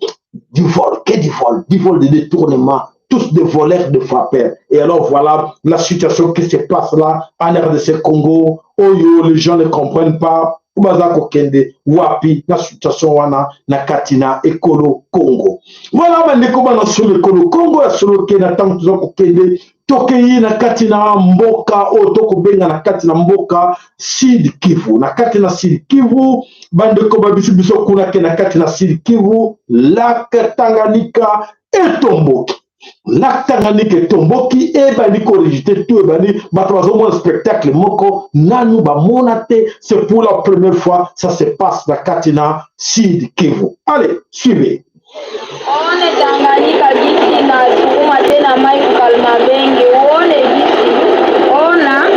du vol. Que du vol? Du vol, de détournement. Tous des voleurs, de frappeurs. Et alors voilà la situation qui se passe là en R D C Congo. Oh yo, les gens ne comprennent pas. Baza kokende wapi na situation wana na kati na ekolo Congo? Voilà, bandeko, bana solo, ekolo Congo ya solo ke, na ntango toza kokende, tokei na kati na mboka oyo tokobenga na kati na mboka Sud Kivu. Na kati na Sud Kivu, bandeko ba biso, biso kuna ke na kati na Sud Kivu, lac Tanganyika etomboki. Lac Tanganyika etomboki, ebandi ko rejeter tout, ebandi, bato bazomona spectacle moko nanu bamona te. C'est pour la première fois ça se passe na kati na Sud Kivu. Allez, suivez. One Tanganyika gisi na sukuma te na mai ku Kalmabenge. One gisi, ona,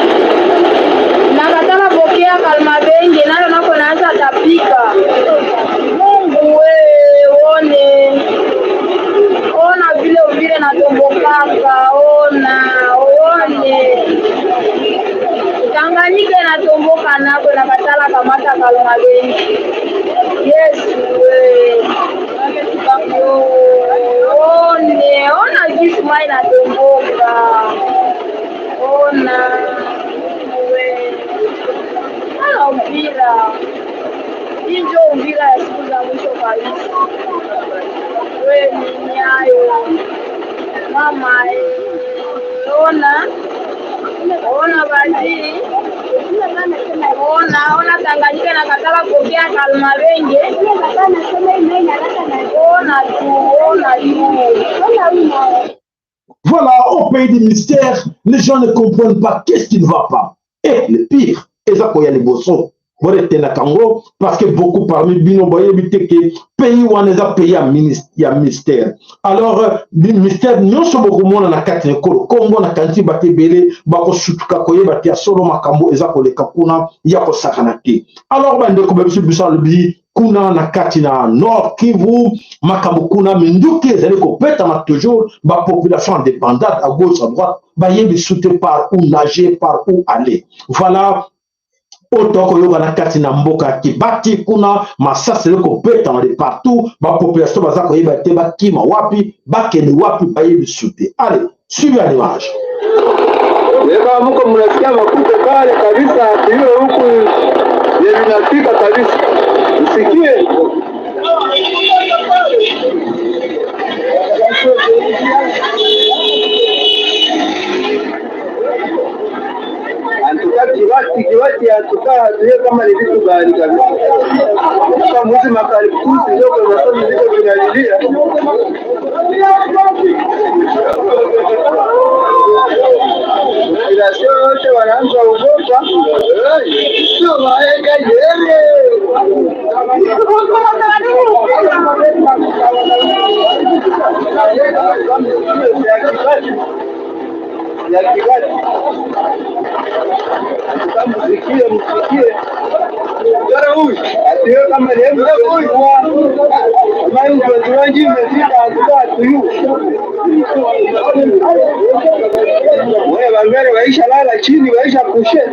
na katala bokea Kalmabenge, nalo nako naanza tapika. Mungu we, one. Ona vile Uvira natombokaka, ona, one. Tanganyika natomboka nako na katala kamata Kalmabenge. Yesu we. Yo, one, ona gisi mai natomboka. Ona, we. Ala Uvira. Hii ndio Uvira ya siku za mwisho kabisa. We ni nyayo. Mama, eh, ona. Ona basi. Ona, ona Tanganyika na katala bokea Kalmabenge. Ona tu, ona tu. Voilà, au pays du mystère, les gens ne comprennent pas qu'est-ce qui ne va pas. Et le pire, eza koya liboso. Bo retenaka yango, parce que beaucoup parmi bino bayebi te que pays wana eza pays ya minis-, ya mystère. Alors, euh, bi-, mystère nyonso bokomona na kati na ekolo Congo, na kanti bato ebele bakosutuka koyeba te ya solo makambo eza koleka kuna ya kosakana te. Alors, bandeko ba biso, biso alobi kuna na kati na Nord Kivu, makambo kuna, minduki ezali kobetama toujours, ba population en débandade à gauche, à droite, bayebi su te par où nager, par où aller. Voilà, oyo tokoyoka na kati na mboka Kibati, kuna masasi ezali kobetama de partout, ba population baza koyeba te bakima wapi, bakende wapi, bayebi su te. Allez, suivez à l'image. Eba muko munasikia makuta pale kabisa, tuyue huku yenye inafika kabisa. Msikie. En tout cas, Kibati, Kibati, en tout cas, hatujue kama ni vitu gani kabisa. Kama mwizi makali kusi, ndio kwa sababu ndio tunalilia. Population yote wanaanza ogopa. Ya Kibati. Msikie, msikie. Gara huyu, atiwe kama ni hebu huyu. Kama hiyo ndio tunaji imefika, hatuka hatuyu. Chini baisha coucher.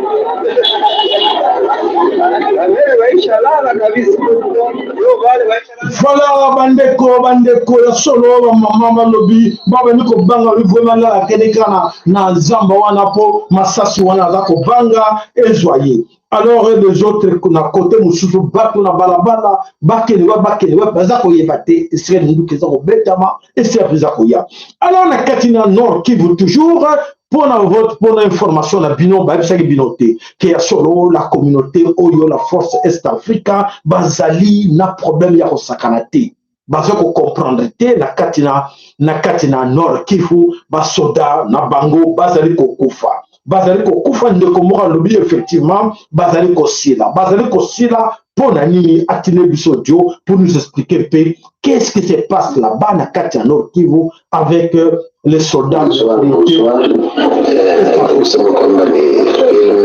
Bamere baisha lala kabisa. Yo bale baisha lala. Voilà, bandeko, bandeko ya solo, ba mama balobi, ba bandi kobanga, oui, vraiment, lala kende kaka na, na zamba wana, po masasi wana aza kobanga ezwa ye. Alors, et les autres, na côté mosusu, bato na balabala, bakende wapi, bakende wapi, baza koyeba te, esika minduki eza kobetama, esika eza koya. Alors, na kati na Nord Kivu toujours, pona vote, pona information na bino, bayebisaki bino te que ya solo, la communauté oyo, la force Est Africa, bazali na problème ya kosakana te. Baza ko comprendre te na kati na, na kati na Nord Kivu, ba soda na bango bazali kokufa. Bazali kokufa, ndeko moko alobi effectivement, bazali kosila. Bazali kosila pona nini? Atindela biso audio pour nous expliquer un peu qu'est-ce qui se passe là-bas na kati ya Nord Kivu avec, euh, les soldats de la communauté. Bonsoir, bonsoir. Euh, kusema kwamba ni filme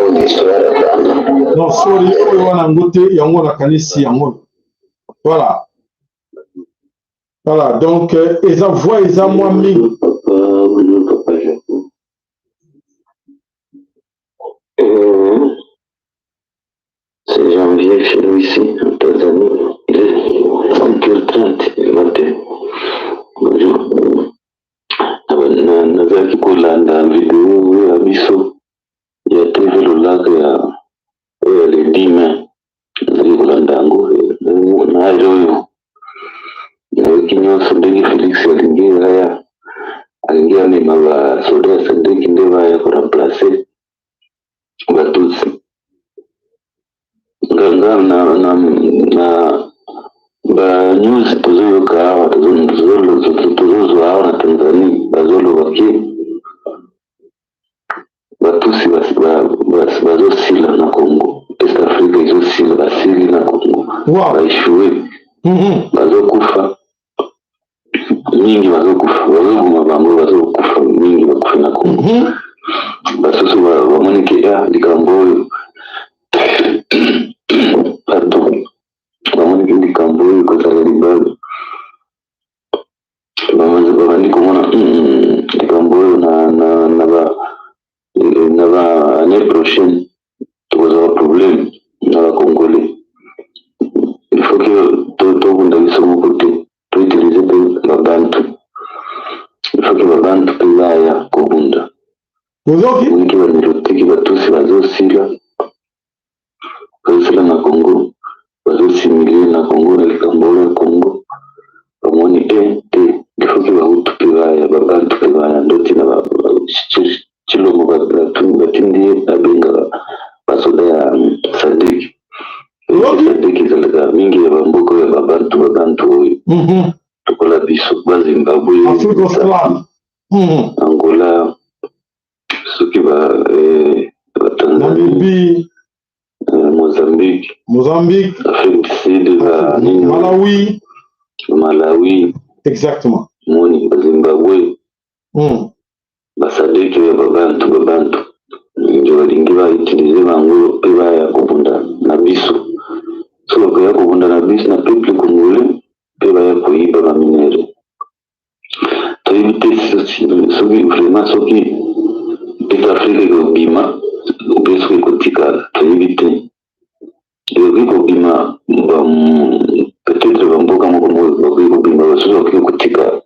au ni histoire, hapana. Non, sorry, oyo wana yango te, yango nakanisi yango. Voilà. Voilà, donc, euh, eza voix, eza mwa mingi. Euh, c'est Janvier chez nous ici, en Tanzanie. Il est cinq heures trente du matin. Bonjour. Ah ben, na-, nazalaki kolanda video ya biso ya T V Lolaka ya, oyo ya le dix mai. Nazali kolanda yango, eh, na age oyo. Nayoki nyonso ndenge Félix alingi ya, alingi amema ba soldats ya sadek nde baya ko remplacer ba Tutsi. Nga, nga na, na, na ba news tozoyoka awa, tozo-, tozo-, tozo-, tozozwa awa na Tanzanie, bazoloba que ba Tutsi bas-, ba-, bas-, bazosila na Congo. Est Africa ezosila, basili na Congo. Wow. Ba échoué. Mhm. Bazokufa. Mingi bazokufa. Bazoboma bango, bazokufa. Mingi bakufi na Congo. Mhm. Basusu ba-, bamoni que, ah, likambo oyo. Pardon. Bamoni que likambo oyo ekozala libala. Bamoni, babandi komona, mm, likambo oyo na, na, na ba, eh, na ba année prochaine, tokozwa problème na ba Congolais. Il faut que to-, tobunda biso moko te, to utiliser pe ba Bantu. Il faut que ba Bantu pe baya kobunda. Ozoki? Niki ba Nilotiki, ba Tutsi bazosila. Bazosila na Congo, bazosimile na Congo, na likambo ya Congo. Bamoni, eh, te, il faut que ba Hutu pe baya, ba Bantu pe baya, ndoti na ba, ba, Tshi-, Tshilombo ba, ba, batindi ye abenga ba soda ya, mm, sadek. Oyoki? Sadek ezalaka mingi ya bamboka ya ba Bantu, ba Bantu oyo. Mhm. Lokola biso, ba Zimbabwe, Afrique australe. Mhm. Angola, soki ba, eh, ba Tanzanie, Namibie, eh, Mozambique, Mozambique, Afrique du Sud, ba, Afrique, nini? Malawi. Malawi. Exactement. Moni, ba Zimbabwe. Mm. Ba sadek ya ba Bantu, ba Bantu. Ndio balingi ba utiliser bango pe baya kobunda na biso. So bakoya kobunda na biso, na peuple congolais, pe baya koyiba ba minerais. Toyebi te soki, soki vraiment soki Est Africa ekobima, ou bien soki ekotikala, toyebi te. Ekoki kobima, ba, peut-être bamboka moko moko bakoki kobima, basusu bakoki kotika.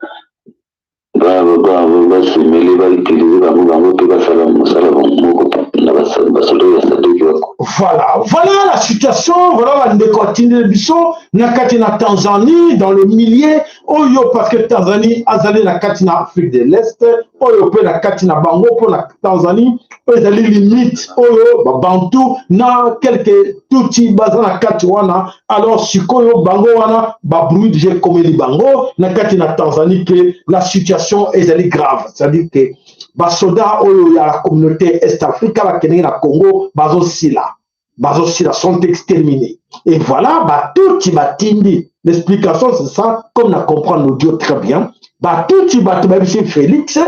Ba, ba, ba, ba, basimele, ba utiliser bango, bango pe basala mosala bango moko na basa-, basoda ya sadek wako. Voilà, voilà la situation, voilà bandeko atindeli biso na kati na Tanzanie, dans le milieu oyo, parce que Tanzanie azali na kati na Afrique de l'Est, oyo pe na kati na bango, po na Tanzanie, oyo ezali limite oyo ba Bantu na quelques Tutsi baza na kati wana. Alors, sikoyo bango wana, ba bruit déjà ekomeli bango na kati na Tanzanie que la situation ezali grave. C'est-à-dire que ba soda oyo ya la communauté Est Africa bakendeki na Congo, bazosila. Bazosila, sont exterminés. Et voilà, ba Tutsi batindi. L'explication, c'est ça, comme na comprendre l'audio très bien. Ba Tutsi bato bayebisi Félix,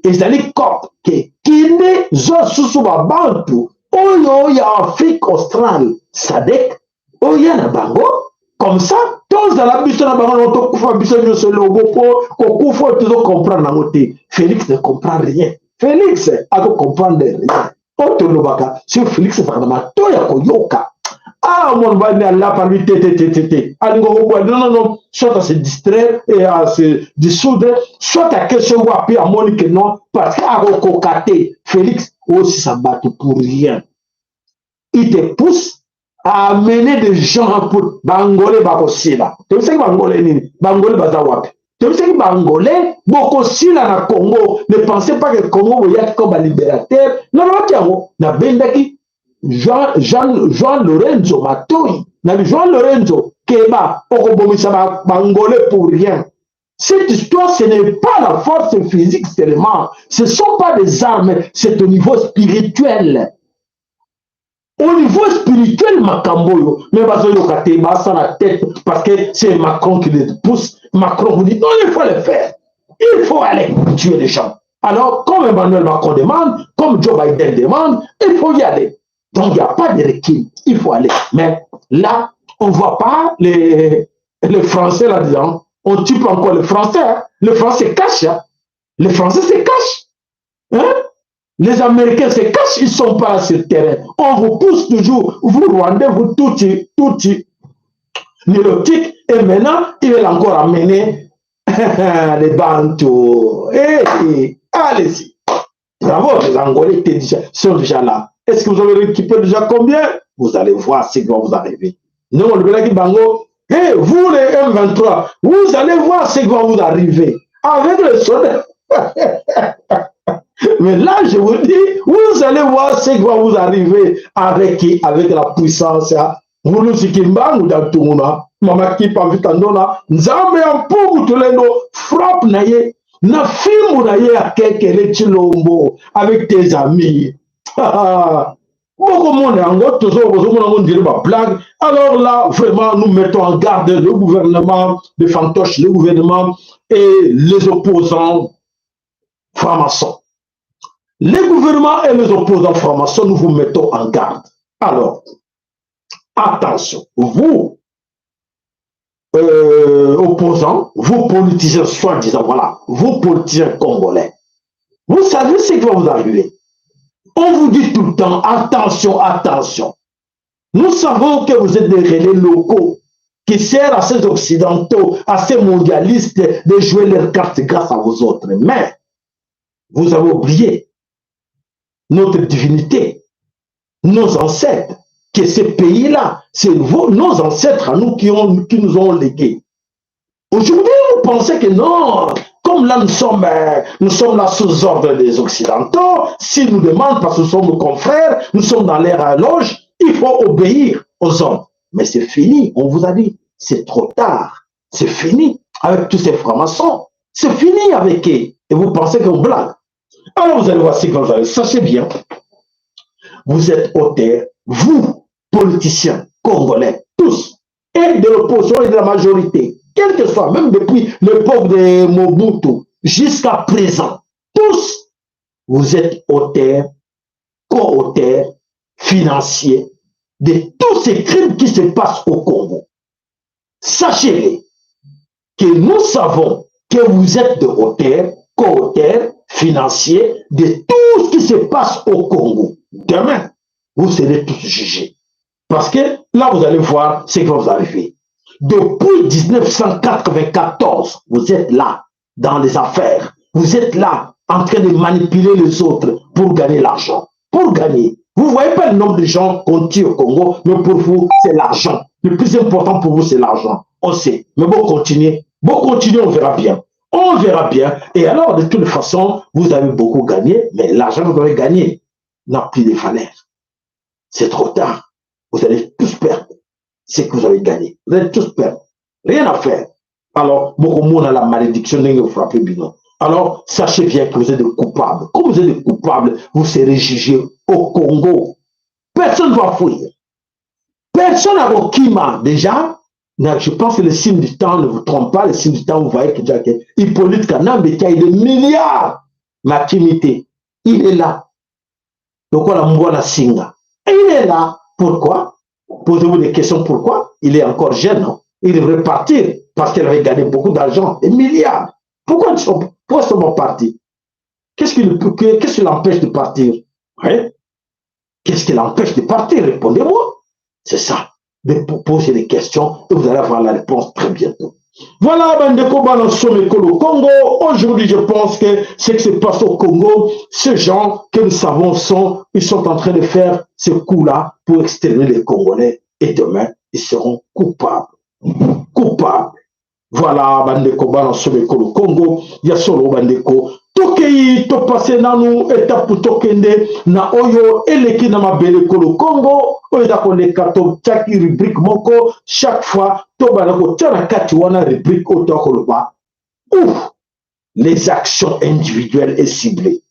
ezali coop que kende zwa susu ba Bantu oyo ya Afrique australe, sadek, oya na bango, comme ça, tozala biso na bango, na tokufa biso nyonso elongo, po kokufa oyo tozo comprendre nango te. Félix ne comprend rien. Félix ako comprendre rien. Oyo tolobaka, si Félix azalaka na matoyi ya koyoka. Ah, mon bani alapa lui, te, te, te, te, te. Alingi kobwa, non, non, non. Soit à se distraire et à se dissoudre, soit à que ce wapi amoni que non, parce que akokoka te. Félix, aussi ça bat pour rien. Il te pousse à amener des gens pour ba Angolais bakosila. Toyebisaki ba Angolais nini? Ba Angolais baza wapi? Toyebisaki ba Angolais bokosila na Congo. Ne pensez pas que Congo boyaki comme ba libérateur. Nalobaki yango, nabendaki Jean, Jean, Jean Lorenzo Matoi. Na Jean Lorenzo, keba, okobomisa ba, ba Angolais pour rien. Cette histoire, ce n'est pas la force physique seulement. Ce sont pas des armes, c'est au niveau spirituel. Au niveau spirituel, makambo oyo, mais bazoyoka te, basa la tête, parce que c'est Macron qui les pousse. Macron vous dit, non, il faut le faire. Il faut aller tuer les gens. Alors, comme Emmanuel Macron demande, comme Joe Biden demande, il faut y aller. Donc, il n'y a pas de recul. Il faut aller. Mais là, on ne voit pas les, les Français là-dedans. On tue pas encore les Français, hein. Les Français se cachent, hein. Les Français se cachent. Hein? Les Américains se cachent, ils ne sont pas là sur le terrain. On vous pousse toujours, vous Rwandais, vous Tutsi, Tutsi, Nilotic, et maintenant, ils veulent encore amener les Bantous. Eh, eh, allez-y. Bravo, les Angolais étaient déjà, sont déjà là. Est-ce que vous avez récupéré déjà combien? Vous allez voir ce qui va vous arriver. Non, le Belaki Bango, hey, vous les M vingt-trois, vous allez voir ce qui va vous arriver. Avec le soleil. Mais là, je vous dis, vous allez voir ce qui va vous arriver avec qui? Avec la puissance, hein. Mulusi Kimbangu da Tunguna, Mama Kimpa Vita Ndona, Nzambe ya Mpungu Tulendo, frappe na ye, na fimbu na ye ya kekele Tshilombo, avec tes amis. Bokomona yango, tozo, bozomona yango, on dirait ba blague. Alors là, vraiment, nous mettons en garde le gouvernement de fantoches, le gouvernement et les opposants francs-maçons. Les gouvernements et les opposants francs-maçons, nous vous mettons en garde. Alors, attention, vous, euh, opposants, vous politiciens soi-disant, voilà, vous politiciens congolais, vous savez ce qui va vous arriver. On vous dit tout le temps, attention, attention. Nous savons que vous êtes des relais locaux qui servent à ces Occidentaux, à ces mondialistes de jouer leurs cartes grâce à vous autres. Mais vous avez oublié notre divinité, nos ancêtres, que ce pays-là, c'est vos, nos ancêtres à nous qui ont, qui nous ont légué. Aujourd'hui, vous pensez que non, comme là nous sommes, euh, nous sommes là sous ordre des Occidentaux, s'ils nous demandent, parce que nous sommes nos confrères, nous sommes dans leur loge, il faut obéir aux ordres. Mais c'est fini, on vous a dit, c'est trop tard, c'est fini avec tous ces francs-maçons, c'est fini avec eux. Et vous pensez qu'on blague. Alors vous allez voir ce que vous allez. Sachez bien, vous êtes auteurs, vous, politiciens congolais, tous, et de l'opposition et de la majorité, quel que soit, même depuis l'époque de Mobutu jusqu'à présent, tous, vous êtes auteurs, co-auteurs, financiers de tous ces crimes qui se passent au Congo. Sachez-le, que nous savons que vous êtes de auteurs, co-auteurs, financiers de tout ce qui se passe au Congo. Demain, vous serez tous jugés. Parce que là, vous allez voir ce qui va vous arriver. Depuis dix-neuf cent quatre-vingt-quatorze, vous êtes là dans les affaires. Vous êtes là en train de manipuler les autres pour gagner l'argent. Pour gagner. Vous voyez pas le nombre de gens qu'on tue au Congo, mais pour vous, c'est l'argent. Le plus important pour vous, c'est l'argent. On sait. Mais bon, continuez. Bon, continuez, on verra bien. On verra bien. Et alors, de toute façon, vous avez beaucoup gagné, mais l'argent que vous avez gagné n'a plus de valeur. C'est trop tard. Vous allez tous perdre ce que vous avez gagné. Vous allez tous perdre. Rien à faire. Alors, bokomona la malédiction ndenge frappe bino. Alors, sachez bien que vous êtes des coupables. Comme vous êtes des coupables, vous serez jugés au Congo. Personne ne va fuir. Personne n'a kima déjà. Je pense que le signe du temps ne vous trompe pas. Le signe du temps, vous voyez que déjà que Hippolyte Kanambe qui a des milliards, Matimité, il est là. Donc, on a Mwana Singa. Et il est là. Pourquoi? Posez-vous des questions. Pourquoi? Il est encore jeune, non? Il devrait partir parce qu'il avait gagné beaucoup d'argent, des milliards. Pourquoi ils sont, pourquoi ils sont partis? Qu'est-ce qui le- que- qu'est-ce qui l'empêche de partir? Hein? Qu'est-ce qui l'empêche de partir? Répondez-moi. C'est ça. De po- poser des questions et vous allez avoir la réponse très bientôt. Voilà, bandeko, bana somo ekolo Kongo. Aujourd'hui, je pense que ce qui se passe au Congo, ces gens que nous savons sont, ils sont en train de faire ce coup-là pour exterminer les Congolais. Et demain, ils seront coupables. Coupables. Voilà, bandeko, bana somo ekolo Kongo. Ya solo, bandeko, tokei, topase nanu étape, tokende na oyo eleki na mabele ekolo Kongo. Oyo eza koleka, totiaki rubrique moko, chaque fois tobanda kotia na kati wana rubrique oyo tokoloba: ouf, les actions individuelles et ciblées.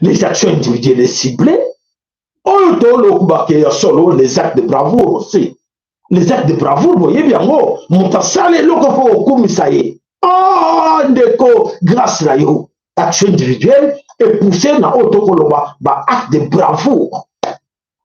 Les actions individuelles et ciblées, oyo tolobaka ya solo, les actes de bravoure aussi. Les actes de bravoure, boyebi yango, moto asala eloko, faut kokumisa ye. Ah, ndeko, grâce na yo, action individuelle est poussée na oyo tokoloba ba actes de bravoure.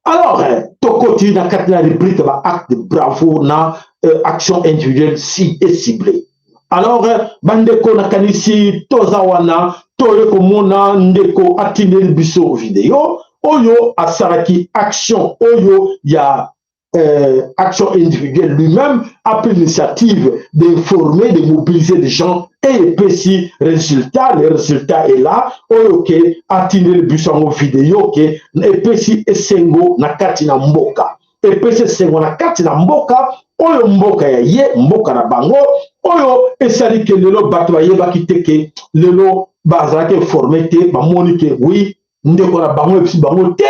Alors, eh, tokoti na kati na rubrique ba actes de bravoure na, euh, action individuelle ci- et ciblée. Alors, eh, bandeko, nakanisi toza wana, toye komona ndeko atindeli biso vidéo oyo asalaki action oyo ya, euh, action individuelle, lui-même a pris l'initiative d'informer, de mobiliser les gens et epesi résultat. Le résultat est là. Oyo ke atindeli biso yango vidéo ke epesi esengo na kati na mboka. Epesi esengo na kati na mboka, oyo mboka ya ye, mboka na bango, oyo esali ke lelo bato bayebaki te ke lelo bazalaki informé te, bamoni ke oui, ndeko na bango epesi bango te,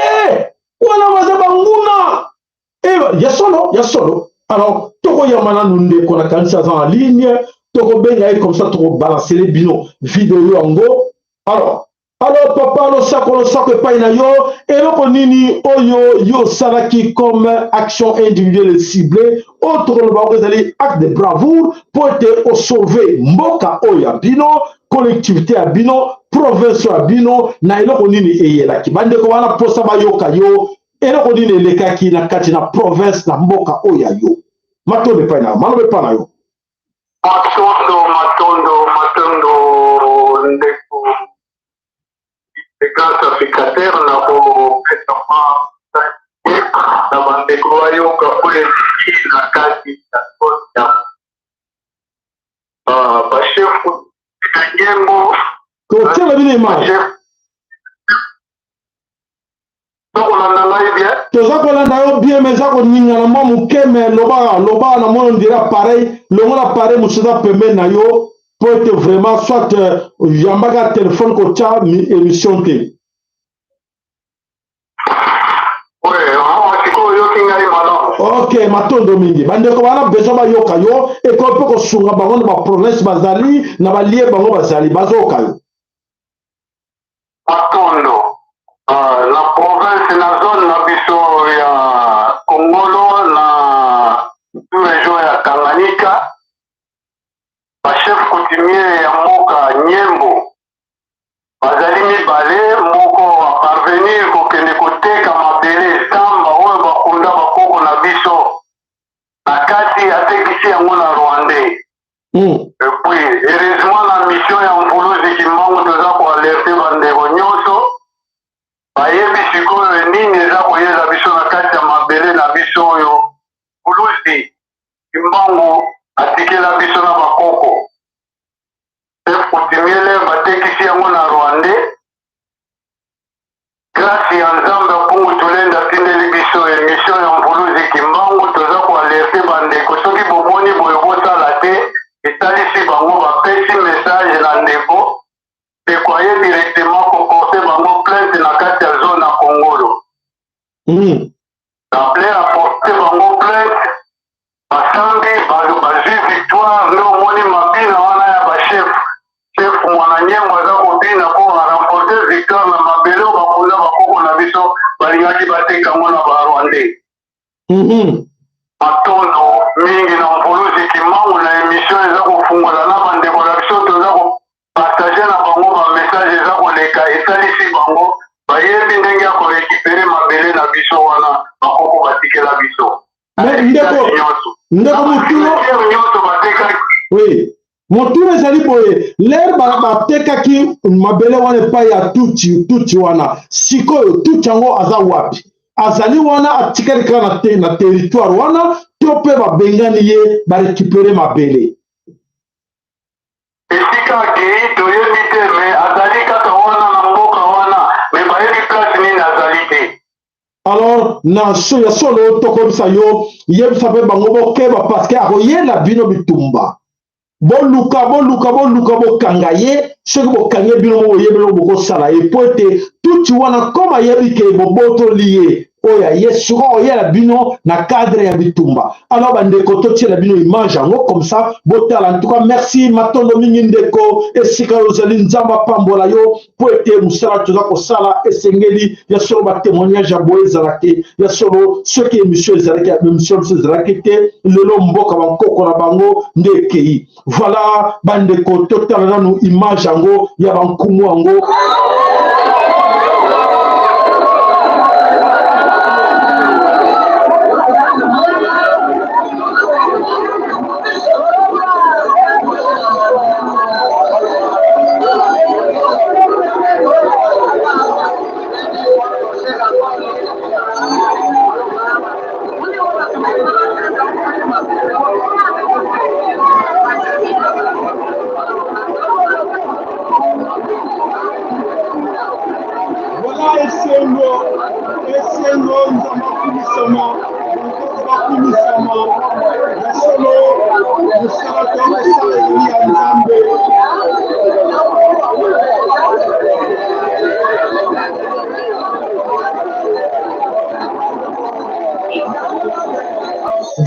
wana baza banguna. Eh, ya solo, ya solo. Alors, tokoyamba nanu ndeko, nakanisi aza en ligne, tokobenga ye, comme ça tokobalancer bino vidéo yango. Alors, alors papa, losako, losako epai na yo. Eloko nini oyo yo osalaki comme action individuelle ciblée, oyo tokoloba yango ezali acte de bravoure, mpo ete o sauver mboka oyo ya bino, collectivité ya bino, province ya bino, na eloko nini eyelaki? Bandeko wana posa bayoka yo, eloko nini elekaki na kati na province, na mboka oyo ya yo? Matondo epai na yo, maloba epai na yo. Matondo, matondo, matondo, ndeko Elegance Africateur, na kopesa mwa na bandeko bayoka oyo eleki na kati ya soni ya, ah, bachef ya Nyembo. Kotiela bino image. Bachef. Tokolanda ngai bien? Toza kolanda yo bien, mais eza koningana mwa moke, mais loba, loba, na moni on dirait appareil, longola appareil mosusu eza pembeni na yo, mpo ete vraiment soit, euh, yambaka téléphone kotia mi- émission te. Ouais, ah, sikoyo oyoki ngai malamu? Ok, matondo mingi. Bandeko wana besoin bayoka yo, ekoki mpe kosunga bango na ba province bazali, na ba lieu bango bazali, bazoyoka yo. Matondo. Ah, na province, na zone na biso ya Kongolo, na sous-région ya Tanganyika, ba chefs coutumiers ya mboka Nyembo bazali mibale, moko a parvenir kokende koteka mabele, zamba oyo bakunda bakoko na biso na kati, atekisi yango na Rwandais. Mm. Et puis, heureusement, na mission ya Mvuluzi Kimbangu, toza ko alerter bandeko nyonso. Bayebi sikoyo nini eza koyela biso na kati ya mabele na biso oyo Mvuluzi Kimbangu atikela biso na bakoko. Chef coutumier, batekisi yango na Rwandais. Grâce ya Nzambe, Mpungu Tulendo atindeli biso émission ya Mvuluzi Kimbangu. Toza ko alerter bandeko, soki bomoni boye, bosala te, etalisi bango, bapesi message na ndeko, ndeko aye directement ko porter bango plainte na kati ya zone na Kongolo. Mm. Après a porter bango plainte, basambi, ba-, bazwi victoire, nde omoni mabina wana ya ba chef. Chef Mwana Nyembo aza kobina mpo a remporter victoire na mabele oyo bakunda bakoko na biso, balingaki bateka yango na ba Rwandais. Mhm. Matondo mingi na Mvuluzi Kimbangu na émission eza kofungola na bandeko na biso, toza ko partager na bango ba message eza koleka, esalisi bango, bayebi ndenge ya ko récupérer mabele na biso wana bakoko batikela biso. Mais ndeko, nyonso, ndeko Mutula, nyonso batekaki. Oui. Motuna ezali boye, l'heure ba-, batekaki mabele wana epai ya Tutsi, Tutsi wana, sikoyo Tutsi yango aza wapi? Azali wana, atikali kaka na te-, na territoire wana, to mpe babengani ye, barécupérer mabele? Esika akei, toyebi te, mais azali kaka wana na mboka wana, mais bayebi place nini azali te. Alors, na so-, ya solo, tokoyebisa yo, yebisa mpe bango bokeba, parce que akoyela bino bitumba. Boluka, boluka, boluka, bokanga ye. Soki bokangi ye, bino moko boyebi eloko bokosala ye. Po ete Tutsi wana, comme ayebi ke bobotoli ye, oyo ya ye, sikoyo akoyela bino na cadre ya bitumba. Alors, bandeko, totiela bino image yango, comme ça, botala. En tout cas, merci, matondo mingi, ndeko, esika ozali, Nzambe apambola yo, po ete mosala toza kosala esengeli. Ya solo, ba témoignage ya boye ezalaki, ya solo, soki émission ezalaki, émission biso ezalaki te, lelo mboka bankoko na bango nde ekei. Voilà, bandeko, totala nanu image yango ya bankumu yango. Voilà, esengo, esengo, Nzambe akumisama, bakumisama, ya solo, mosala to mosala ezali ya Nzambe.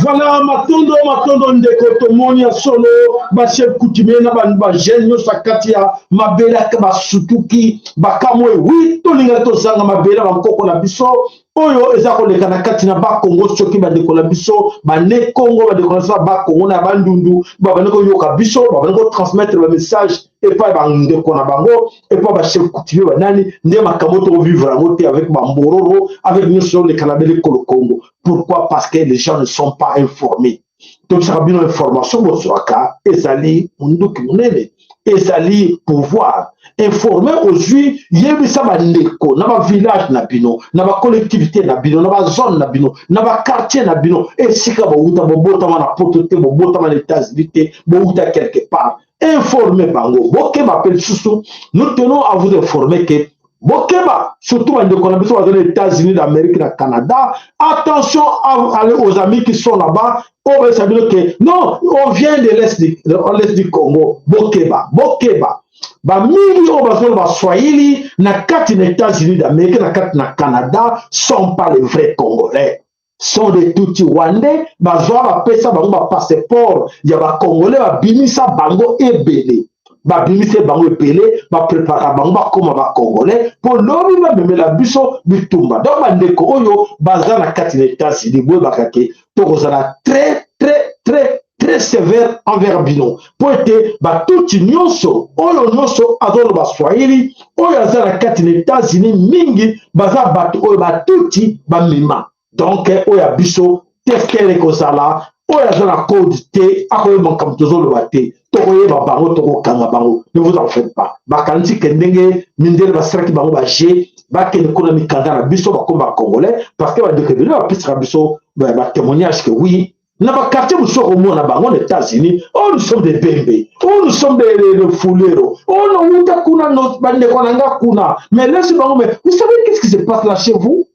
Voilà, matondo, matondo, ndeko, tomoni ya solo, ba chef coutumier na ba, ba jeunes nyonso na kati ya mabele ya basutuki, bakamwe, oui, tolinga tozanga mabele ya bankoko na biso, oyo eza koleka na kati na Bas-Congo, soki bandeko na biso, ba Ne Kongo, bandeko na biso ya Bas-Congo na Bandundu, babandi koyoka biso, babandi kotransmettre ba message epai bandeko na bango, epai ba chef coutumier, banani, nde makambo toko vivre yango te avec ba Mbororo, avec nyonso leka na bele Kolo Kongo. Pourquoi? Parce que les gens ne sont pas informés. Topesaka bino information, bozwaka, ezali monduki monene, ezali pouvoir. Informer, ozwi, yebisa bandeko na ba village na bino, na ba collectivité na bino, na ba zone na bino, na ba quartier na bino, esika bowuta, bobotama na Poto te, bobotama na États-Unis te, bowuta quelque part. Informer bango. Bokeba mpe lisusu, nous tenons à vous informer que bokeba, surtout bandeko na biso baza na États-Unis d'Amérique, na Canada. Attention à, à, aux amis qui sont là-bas, oyo bayebisa bino que non, on vient de l'est du, de l'est du Congo. Bokeba, bokeba. Bamingi oyo bazoloba Swahili na kati na États-Unis d'Amérique, na kati na Canada, sont pas les vrais Congolais. Sont des Tutsi rwandais, bazwa, bapesa bango ba passeport ya ba Congolais, babimisa bango ebele. Babimisa bango ebele, ba préparer bango bakoma ba Congolais, po lobi bamemela biso bitumba. Donc bandeko oyo baza na kati na États-Unis, boyebaka que tokozala très, très, très, très sévère envers bino. Po ete ba Tutsi nyonso, oyo nyonso azoloba Swahili, oyo aza na kati na États-Unis, mingi baza bato oyo ba Tutsi bamema. Donc, oyo ya biso, test ekozala, oyo aza na code te, akoyeba makambo tozoloba te, tokoyeba bango, tokokanga bango. Ne vous en faites pas. Bakanisi que ndenge mindele basalaki bango ba jeu, bakende kuna mikanda na biso, bakoma Congolais, parce que bandeko ebele bapesaka biso ba, ba témoignage que oui, na ba quartier mosusu okomona bango na États-Unis, oh, nous sommes des Bembe, oh, nous sommes des, des, des Fulero, oh, non, uta kuna, no, bandeko na nga kuna. Mais laisse bango, mais vous savez qu'est-ce qui se passe là chez vous?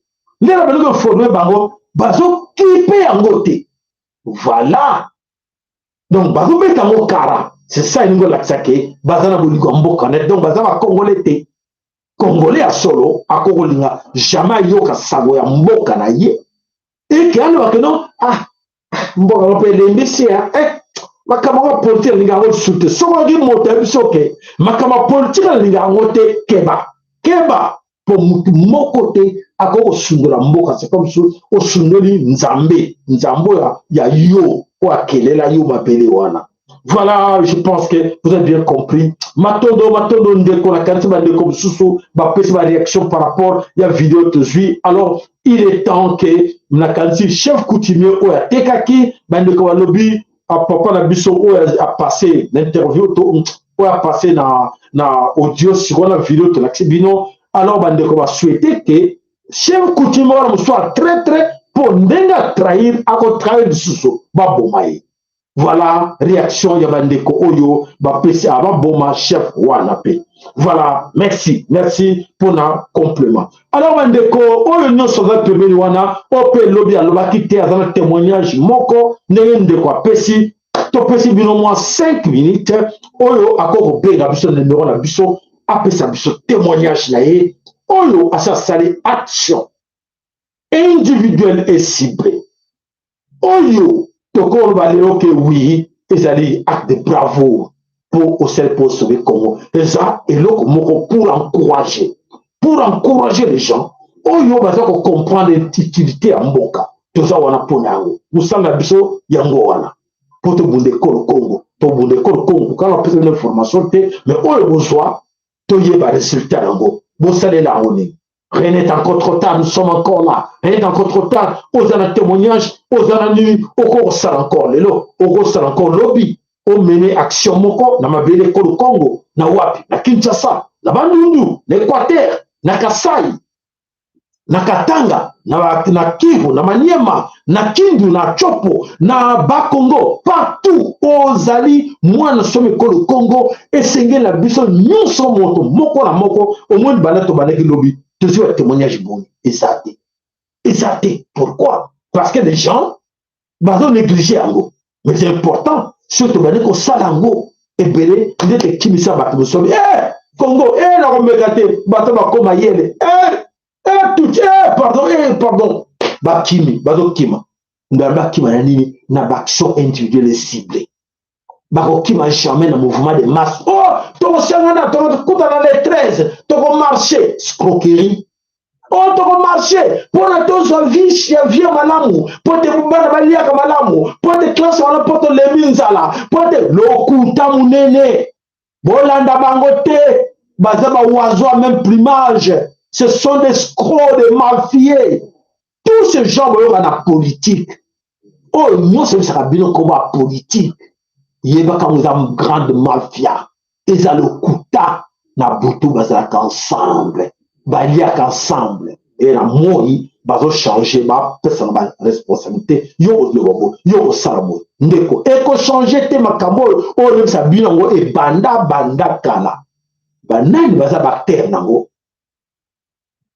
Nde na beno ko former bango, bazokipe yango te. Voilà. Donc, bazobeta yango kara. C'est ça, elingi kolakisa que baza na bolingo ya mboka net. Donc, baza ba Congolais te. Congolais ya solo, akoki kolinga jamais ayoka sango ya mboka na ye. Et que aloba que non, ah, mboka mpe elembisi ya, eh, makambo ya politique nalingi yango lisusu te. Soki ozali moto ya biso que makambo ya politique nalingi yango te, keba. Keba, po moto moko te akoki kosundola mboka, c'est comme si osundoli Nzambe, Nzambe ya, ya yo, oyo akelela yo mabele wana. Voilà, je pense que vous avez bien compris. Matondo, matondo ndeko, nakanisi bandeko mosusu bapesi ba réaction par rapport ya vidéo tozwi. Alors, il est temps que, nakanisi chef coutumier oyo atekaki, bandeko balobi, a papa na biso oyo a, a passé na interview to oyo a passé na, na audio, sikoyo na vidéo tolakisi bino. Alors bandeko ba souhaiter que chef coutumier wana mosusu a traître, mpo ndenge a trahir, ako trahir lisusu, baboma ye. Voilà réaction ya bandeko oyo bapesi, a baboma chef wana pe. Voilà, merci, merci mpo na compliment. Alors bandeko oyo nyonso baza pembeni wana, oyo pe lobi alobaki te, aza na témoignage moko ndenge ndeko apesi, topesi bino mwa cinq minutes, oyo akoki kobenga biso, numéro na biso, apesa biso témoignage na ye, oyo asi asali action individuelle et ciblée. Oyo tokoloba lelo que oui, ezali acte de bravoure mpo osali, mpo sauver Congo. Eza eloko moko pour encourager, pour encourager les gens oyo baza ko comprendre utilité ya mboka. Toza wana mpo na yango. Mosala na biso yango wana, mpo tobunda ekolo Congo, tobunda ekolo Congo. Kaka pesa bino information te, mais oyo bozwa, toyeba résultat na yango. Bosalela yango nini? Rien n'est encore trop tard, nous sommes encore là. Rien n'est encore trop tard. Oza na témoignage, oza na nini, okoki kosala encore lelo, okoki kosala encore lobi, o mener action moko na mabele ekolo Congo, na wapi? Na Kinshasa, na Bandundu, na Equateur, na Kasaï, na Katanga, na, na Kivu, na Maniema, na Kindu, na Tshopo, na Bas-Congo, partout ozali mwana somi ekolo Congo, esengeli na biso nyonso, moto moko na moko, omoni banda tobandaki lobi, tozwi ba témoignage boni? Eza te. Eza te. Pourquoi? Parce que les gens bazo négliger yango. Mais c'est important, soki tobandi kosala yango ebele, nde tokimisa bato mosusu. Eh, Congo, eh, nakomeka te, bato bakoma mayele. Eh, eh, Tutsi, eh, pardon, eh, pardon. Bakimi, bazokima. Nda bakima na nini? Na ba action individuelle et ciblée. Bakokima jamais na mouvement de masse. Oh, tokosangana, tokokutana le treize, tokomarcher. Escroquerie. Oh, tokomarcher mpo na tozwa vie ya, vie malamu, mpo te bana baliaka malamu, mpo te classe wana, mpo tolembi nzala, mpo te, lokuta monene. Bolanda bango te. Baza ba oiseaux à même plumage. Ce sont des escrocs, des mafieux. Tous ces gens boyoka na politique, oyo nyonso ebisaka bino koba politique, yebaka yango eza grande mafia. Eza lokuta. Na butu bazalaka ensemble, baliaka ensemble, e na moi bazo changer, bapesana ba responsabilité. Yo oloba boye, yo osala boye. Ndeko, eko changer te makambo oyo, oyo oyebisa bino yango ebanda, banda kala. Banani baza ba acteurs na yango?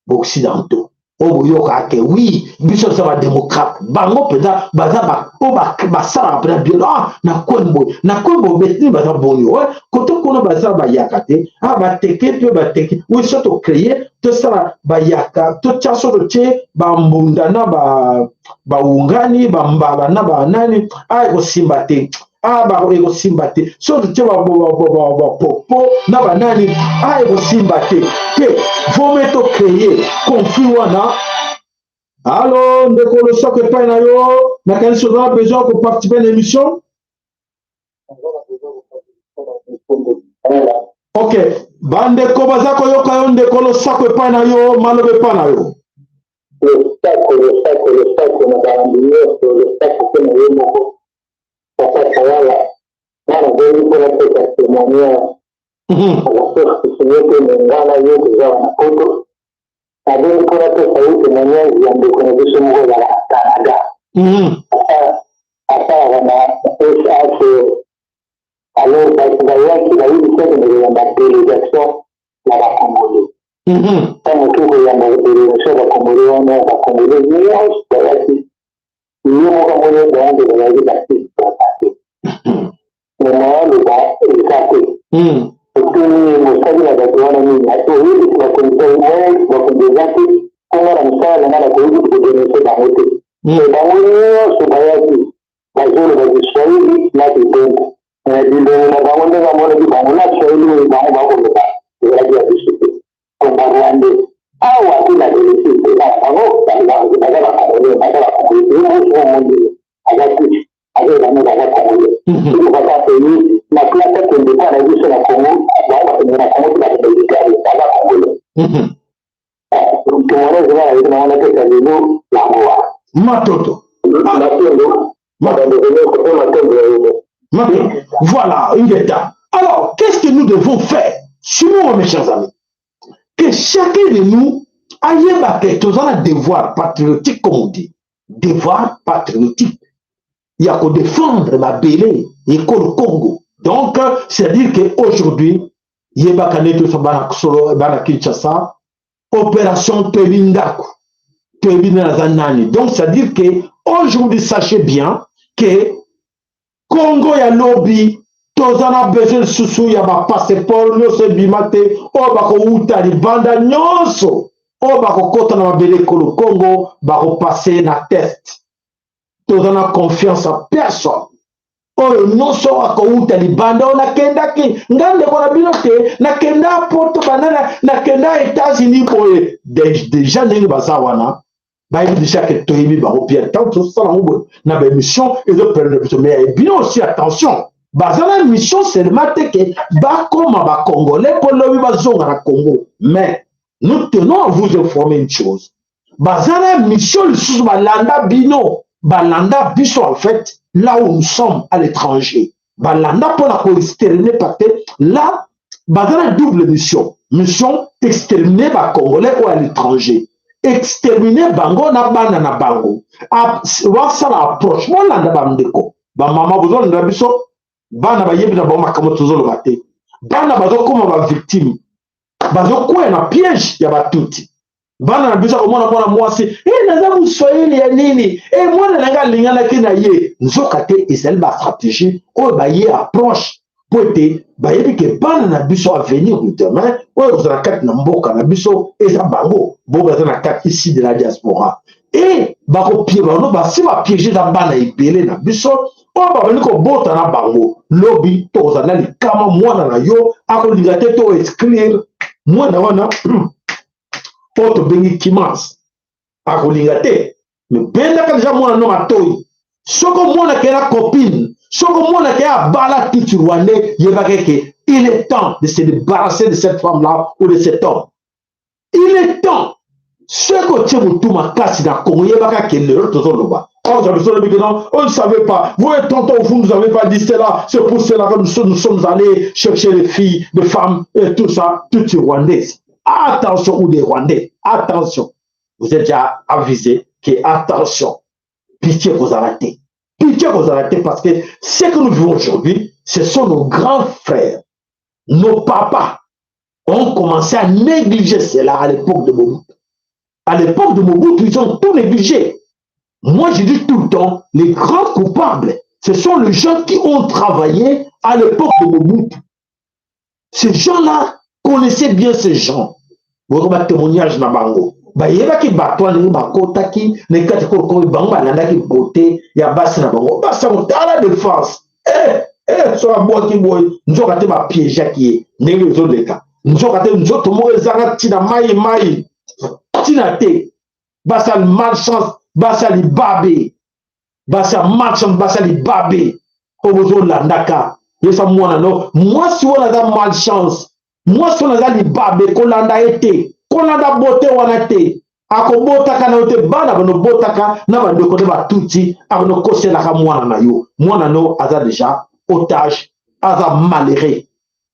Ba occidentaux. Oyo boyoka que oui, biso toza ba démocrates. Bango mpenza baza ba, oyo ba, basalaka mpenza bien. Ah, na Kwembo, na Kwembo, betini baza bongo, eh. Kote kuna baza bayaka te. Ah, bateke mpe bateke. Oui, so to créer, tosala bayaka, totia, so totie ba Mbunda na ba, ba Wungani, ba Mbala na ba nani, ah, ekosimba te. Ah, ba, ekosimba te. So totie ba, ba, ba Popo na ba nani, ah, ekosimba te. Te, vaut mieux to créer conflit wana. Allô, ndeko Losako, epai na yo, nakanisi oza na besoin ko participer na émission. Ok, bandeko baza koyoka yo, ndeko Losako, epai na yo, maloba epai na yo. Losako, Losako, Losako na bato nyonso, Losako mpe na yo moko. Papa Kalala, nga nabongi mpo napesa témoignage. Mhm. Na source sini mpe mongana yo toza na Poto. Nabongi mpo napesa yo témoignage ya ndeko na biso moko ya Canada. Mhm. Asa-, asalaka na S H. Alors, bato bayaki, bayebisaki ndeko ya ba délégation ya ba Congolais. Mhm. Ntango oke koyamba délégation ya ba Congolais wana, ya ba Congolais nyonso bayaki. Yo moko amoni ete bayango bazalaki basisi kaka te. Mama aloba eza te. Mm. Otuni mosali na bato wana nini? Ati oyebi ete bakonzi ya moyen, bakonzi eza te. Mpo nga na mosala na nga nakoki kutu kodenonse bango te. Mm. Mais bango nyonso bayaki, bazoloba Kiswahili na Kikongo. Mais bilongi na bango, ndenge amonaki bango na Kiswahili oyo bango bakoloba, ezalaki ya biso te. Banyarwanda. Awa mpe na Belgique mpe na bango baza ba Congolais, baza ba Congolais. Ye mosi omoni aza Tutsi, aza bango baza Congolais. Mhm. Soki baza pays na place akende epai na biso na Congo, bango bakende na Congo mpe bakende Italie, baza Congolais. Mhm. Eh, donc témoignage wana nayoki na wana mpe Kalulu yango wana. Matondo. Matondo. Makambo nyonso mpo na nkombo ya Yehova. Voilà, ingeta. Alors, qu'est-ce que nous devons faire? Suivons, mes chers amis. Que chacun de nous ayeba que toza na devoir patriotique, comme on dit. Devoir patriotique. Il y a que défendre la belle école Congo. Donc, c'est-à-dire qu'aujourd'hui, yeba kanete so bana kusolo, bana Kinshasa, opération Toyebi Ndaku, Toyebi Nani aza nani. Donc, c'est-à-dire que aujourd'hui, sachez bien que Congo ya lobi, toza na besoin lisusu ya ba passeport nyonso ebima te, oyo bakouta libanda nyonso, oyo bakokota na mabele ekolo Congo, bakopase na test. Toza na confiance à personne. Oyo nyonso akouta libanda, oyo nakendaki, nga ndeko na bino te, nakenda Poto, banana, nakenda États-Unis, boye. De-, déjà ndenge baza wana, bayebi déjà que toyebi bango bien. Ntango tozosala yango boye na baémission, ezopermettre biso. Mais bino aussi, attention, baza na mission seulement te que bakoma ba Congolais mpo lobi bazonga na Congo. Mais nous tenons à vous informer une chose. Baza na mission lisusu, balanda bino, balanda biso, en fait, là où nous sommes à l'étranger. Balanda mpo na ko-exterminer, parce que là, baza na double mission. Mission exterminer ba Congolais oyo à l'étranger. Exterminer bango na bana na bango. Ap-, wasala approche. Bolanda bandeko. Bamama, bozolanda biso. Bana bayebi na bango makambo tozoloba te. Bana bazokoma ba victime. Bazokwea na piège ya Batutsi. Bana na biso, akomona mwana mwasi, eh, naza Moswahili ya nini? Eh, mwana na ngai alinganaki na ye. Nzoka te, ezali ba stratégie oyo baye approche. Mpo ete bayebi que bana na biso, avenir de demain, oyo kozala kati na mboka na biso, eza bango. Bo baza na kati ici de la diaspora. Et bakopie-, bango basi bapiéger na bana ebele na biso, oyo babandi kobota na bango. Lobi tokozala na likama, mwana na yo akolinga te to exclure mwana wana, oyo tobengi Kimans. Akolinga te. Mais bendaka déjà mwana no matoyi. Soko mwana ke na copine, soko mwana ke abala Tutsi rwandais, yebaka que il est temps de se débarrasser de cette femme-là ou de cet homme. Il est temps. Soki otie motu makasi na Congo, yebaka que lelo tozoloba. Or, ça, biso lobi que non, on ne savait pas. Vous, tonton, vous nous avez pas dit cela. C'est pour cela que nous sommes, nous sommes allés chercher les filles, des femmes et tout ça, toutes rwandaises. Attention, ou des Rwandais. Attention. Vous êtes déjà avisés que attention. Pitié kozala te. Pitié kozala te, parce que ce que nous vivons aujourd'hui, ce sont nos grands frères, nos papas ont commencé à négliger cela à l'époque de Mobutu. À l'époque de Mobutu, ils ont tout négligé. Moi, je dis tout le temps, les grands coupables, ce sont les gens qui ont travaillé à l'époque de Mobutu. Ces gens-là connaissaient bien ces gens. Boyoka ba témoignage na bango. Bayebaki bato wana, ndenge bakotaki na kati koko, bango balandaki beauté ya basi na bango. Basi yango, tala défense. Eh, eh, so abwaki boye, nzoka te bapiégeaki ye. Ndenge ezoleka. Nzoka te, nzoto moko ezanga ntina, mai, mai. Ntina te. Basi ya malchance, basi ya libabe. Basi ya malchance, basi ya libabe. Oyo bozolandaka. Ye sa mwana no. Mwasi wana aza malchance. Mwasi wana aza libabe, kolanda ye te. Kolanda beauté wana te. Akobotaka na yo te, bana bano botaka na bandeko na Batutsi, abano koselaka mwana na yo. Mwana no aza déjà otage, aza malheureux.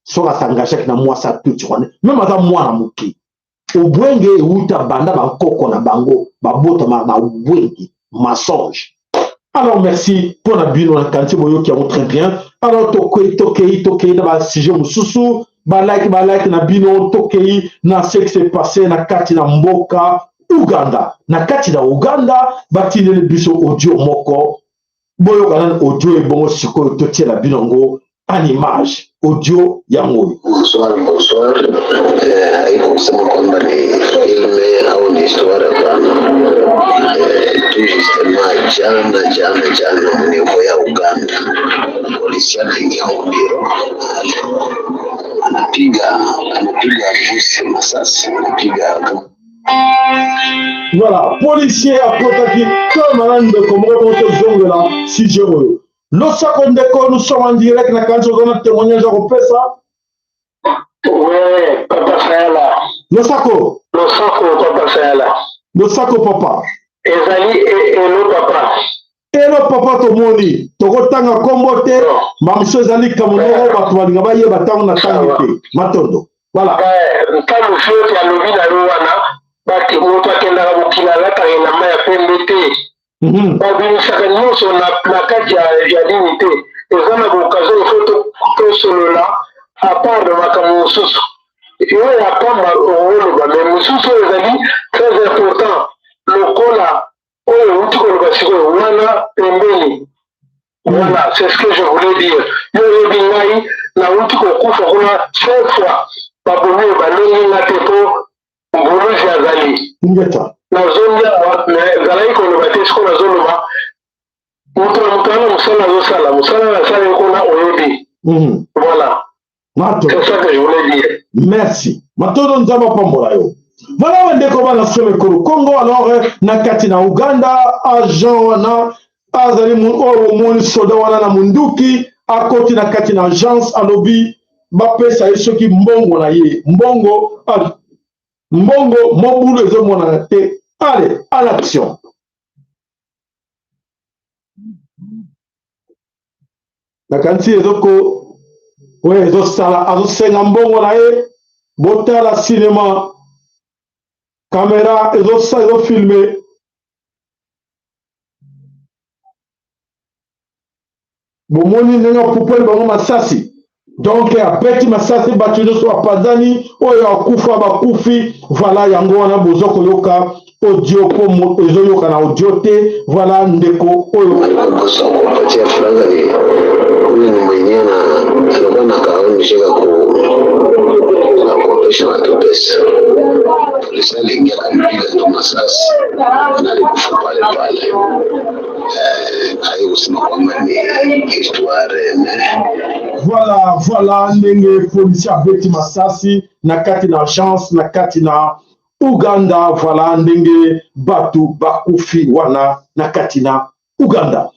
Soki a s'engageaki na mwasi ya Tutsi wana, même aza mwana moke. Ubwenge euta banda bankoko na bango, babotama na ubwenge, mensonge. Alors, merci mpo na bino, nakanisi boyoki yango très bien. Alors, tokei, tokei, tokei na ba sujet mosusu, ba like, ba like na bino, tokei na ce qui s'est passé na kati na mboka Ouganda. Na kati na Ouganda, batindeli biso audio moko. Boyoka nanu audio ebongo sikoyo totiela bino yango en image. Audio yango oyo. Bonsoir, bonsoir. Eh, haiko kusema kwamba ni filme au ni histoire, hapana. Eh, tout justement, jana, jana, jana, mwenye ya Uganda, polisi aliingia kwa biro, anapiga, anapiga busi masasi, anapiga. Voilà, policier akotaki, to mana ndeko moko, moko tozongela sujet oyo. Losako ndeko, nous sommes en direct, nakanisi oza na témoignage ya kopesa. Ouais, Papa Sayala. Losako. Losako, Papa Sayala. Losako, papa. Ezali e-, hello, Papa. Hello papa, tomoni, tokotanga kombo te. Mamso ezali likambo moko bato balinga bayeba ntango na ntango te. Matondo. Voilà. Ntango fioti alobi na yo wana, bati moto akendaka mokili alataka elamba ya pembe te. Babimisaka nyonso na kati ya nini te. Eza na bokazio ifo tosolola apart na makambo mosusu. Yo ya pamba oloba, mais mosusu oyo ezali très important, lokola oyo outi koloba sikoyo, wana pembeni. Voilà, c'est ce que je voulais dire. Yo oyebi ngai, nauti kokufa kuna cinq fois, babomi balongi nga te po mbuluzi azali. Ingeta. Nazongi awa, mais ezalaki koloba te, sikoyo nazoloba. Moto na moto wana mosala azosala, mosala nasala yo kuna oyebi. Voilà. Mato. C'est ça que je voulais dire. Merci. Matondo, Nzambe apambola yo. Voilà, bandeko bana solo ekolo Kongo. Alors, euh, na kati na Ouganda, agent wana azali mu-, oyo omoni soda wana na munduki, akoti na kati na agence, alobi bapesa ye soki mbongo na ye. Mbongo, ah, mbongo, mobulu ezomonana te. Allez, à l'action. Nakanisi ezo ko, oyo ezosala, azosenga mbongo na ye. Botala cinéma. Caméra ezo sa-, ezo filmer. Bomoni ndenge apupeli bango masasi. Donc, abeti masasi, bato nyonso bapanzani, oyo akufa, bakufi. Voilà, yango wana bozo koyoka audio po mo-, ezoyoka na audio te. Voilà, ndeko oyo. Boso kompatia franga ni, ule ni mwenye na, aloba na kaoni sheka ku, na kuopesha na tupesa. Polisi aliingia akampiga tu masasi, na alikufa pale pale. Eh, hayo kusema kwamba ni histoire, mais voilà, voilà, ndenge polisi abeti masasi na kati na agence, na kati na Ouganda, voilà, ndenge bato bakufi wana na kati na Ouganda.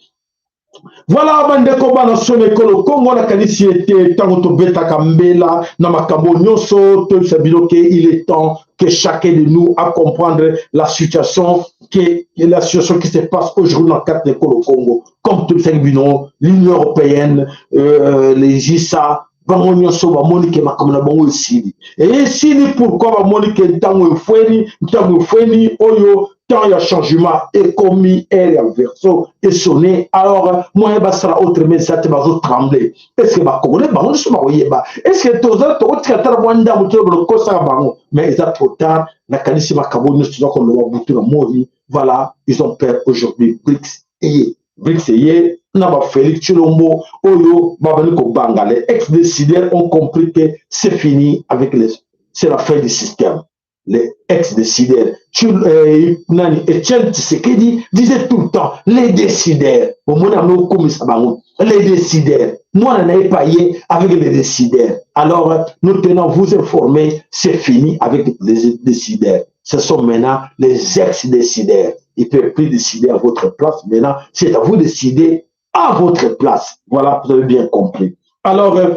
Voilà, bandeko bana solo ekolo Kongo, nakanisi ete ntango tobetaka mbela na makambo nyonso, toyebisa bino que il est temps que chacun de nous a comprendre la situation que, la situation qui se passe aujourd'hui na kati na ekolo Kongo. Comme tobisaki bino, l'Union européenne, euh, les G S A, bango nyonso bamoni que makambo na bango esili. E esili pourquoi? Bamoni que ntango efweni, ntango efweni, oyo temps ya changement ekomi, heure ya Verseau e sonner. Alors, moyen basala autrement eza te, bazo trembler. Est-ce que ba Congolais bango nyonso bakoyeba? Est-ce que toza, tokotika ata na mwa ndambu te, tokosaka bango? Mais eza trop tard. Nakanisi makambo nyonso toza koloba butu na moi, voilà, ils ont peur aujourd'hui. BRICS eye, BRICS eye na ba Félix Tshilombo oyo babandi kobanga. Les ex-décideurs ont compris que c'est fini avec les, c'est la fin du système. Les ex-décideurs. Tu, euh, nani, Etienne Tshisekedi disait tout le temps, les décideurs. Au moins, on a commis ça, bah, les décideurs. Nous, on a pas avec les décideurs. Alors, euh, nous tenons à vous informer, c'est fini avec les décideurs. Ce sont maintenant les ex-décideurs. Ils ne peuvent plus décider à votre place. Maintenant, c'est à vous de décider à votre place. Voilà, vous avez bien compris. Alors, euh,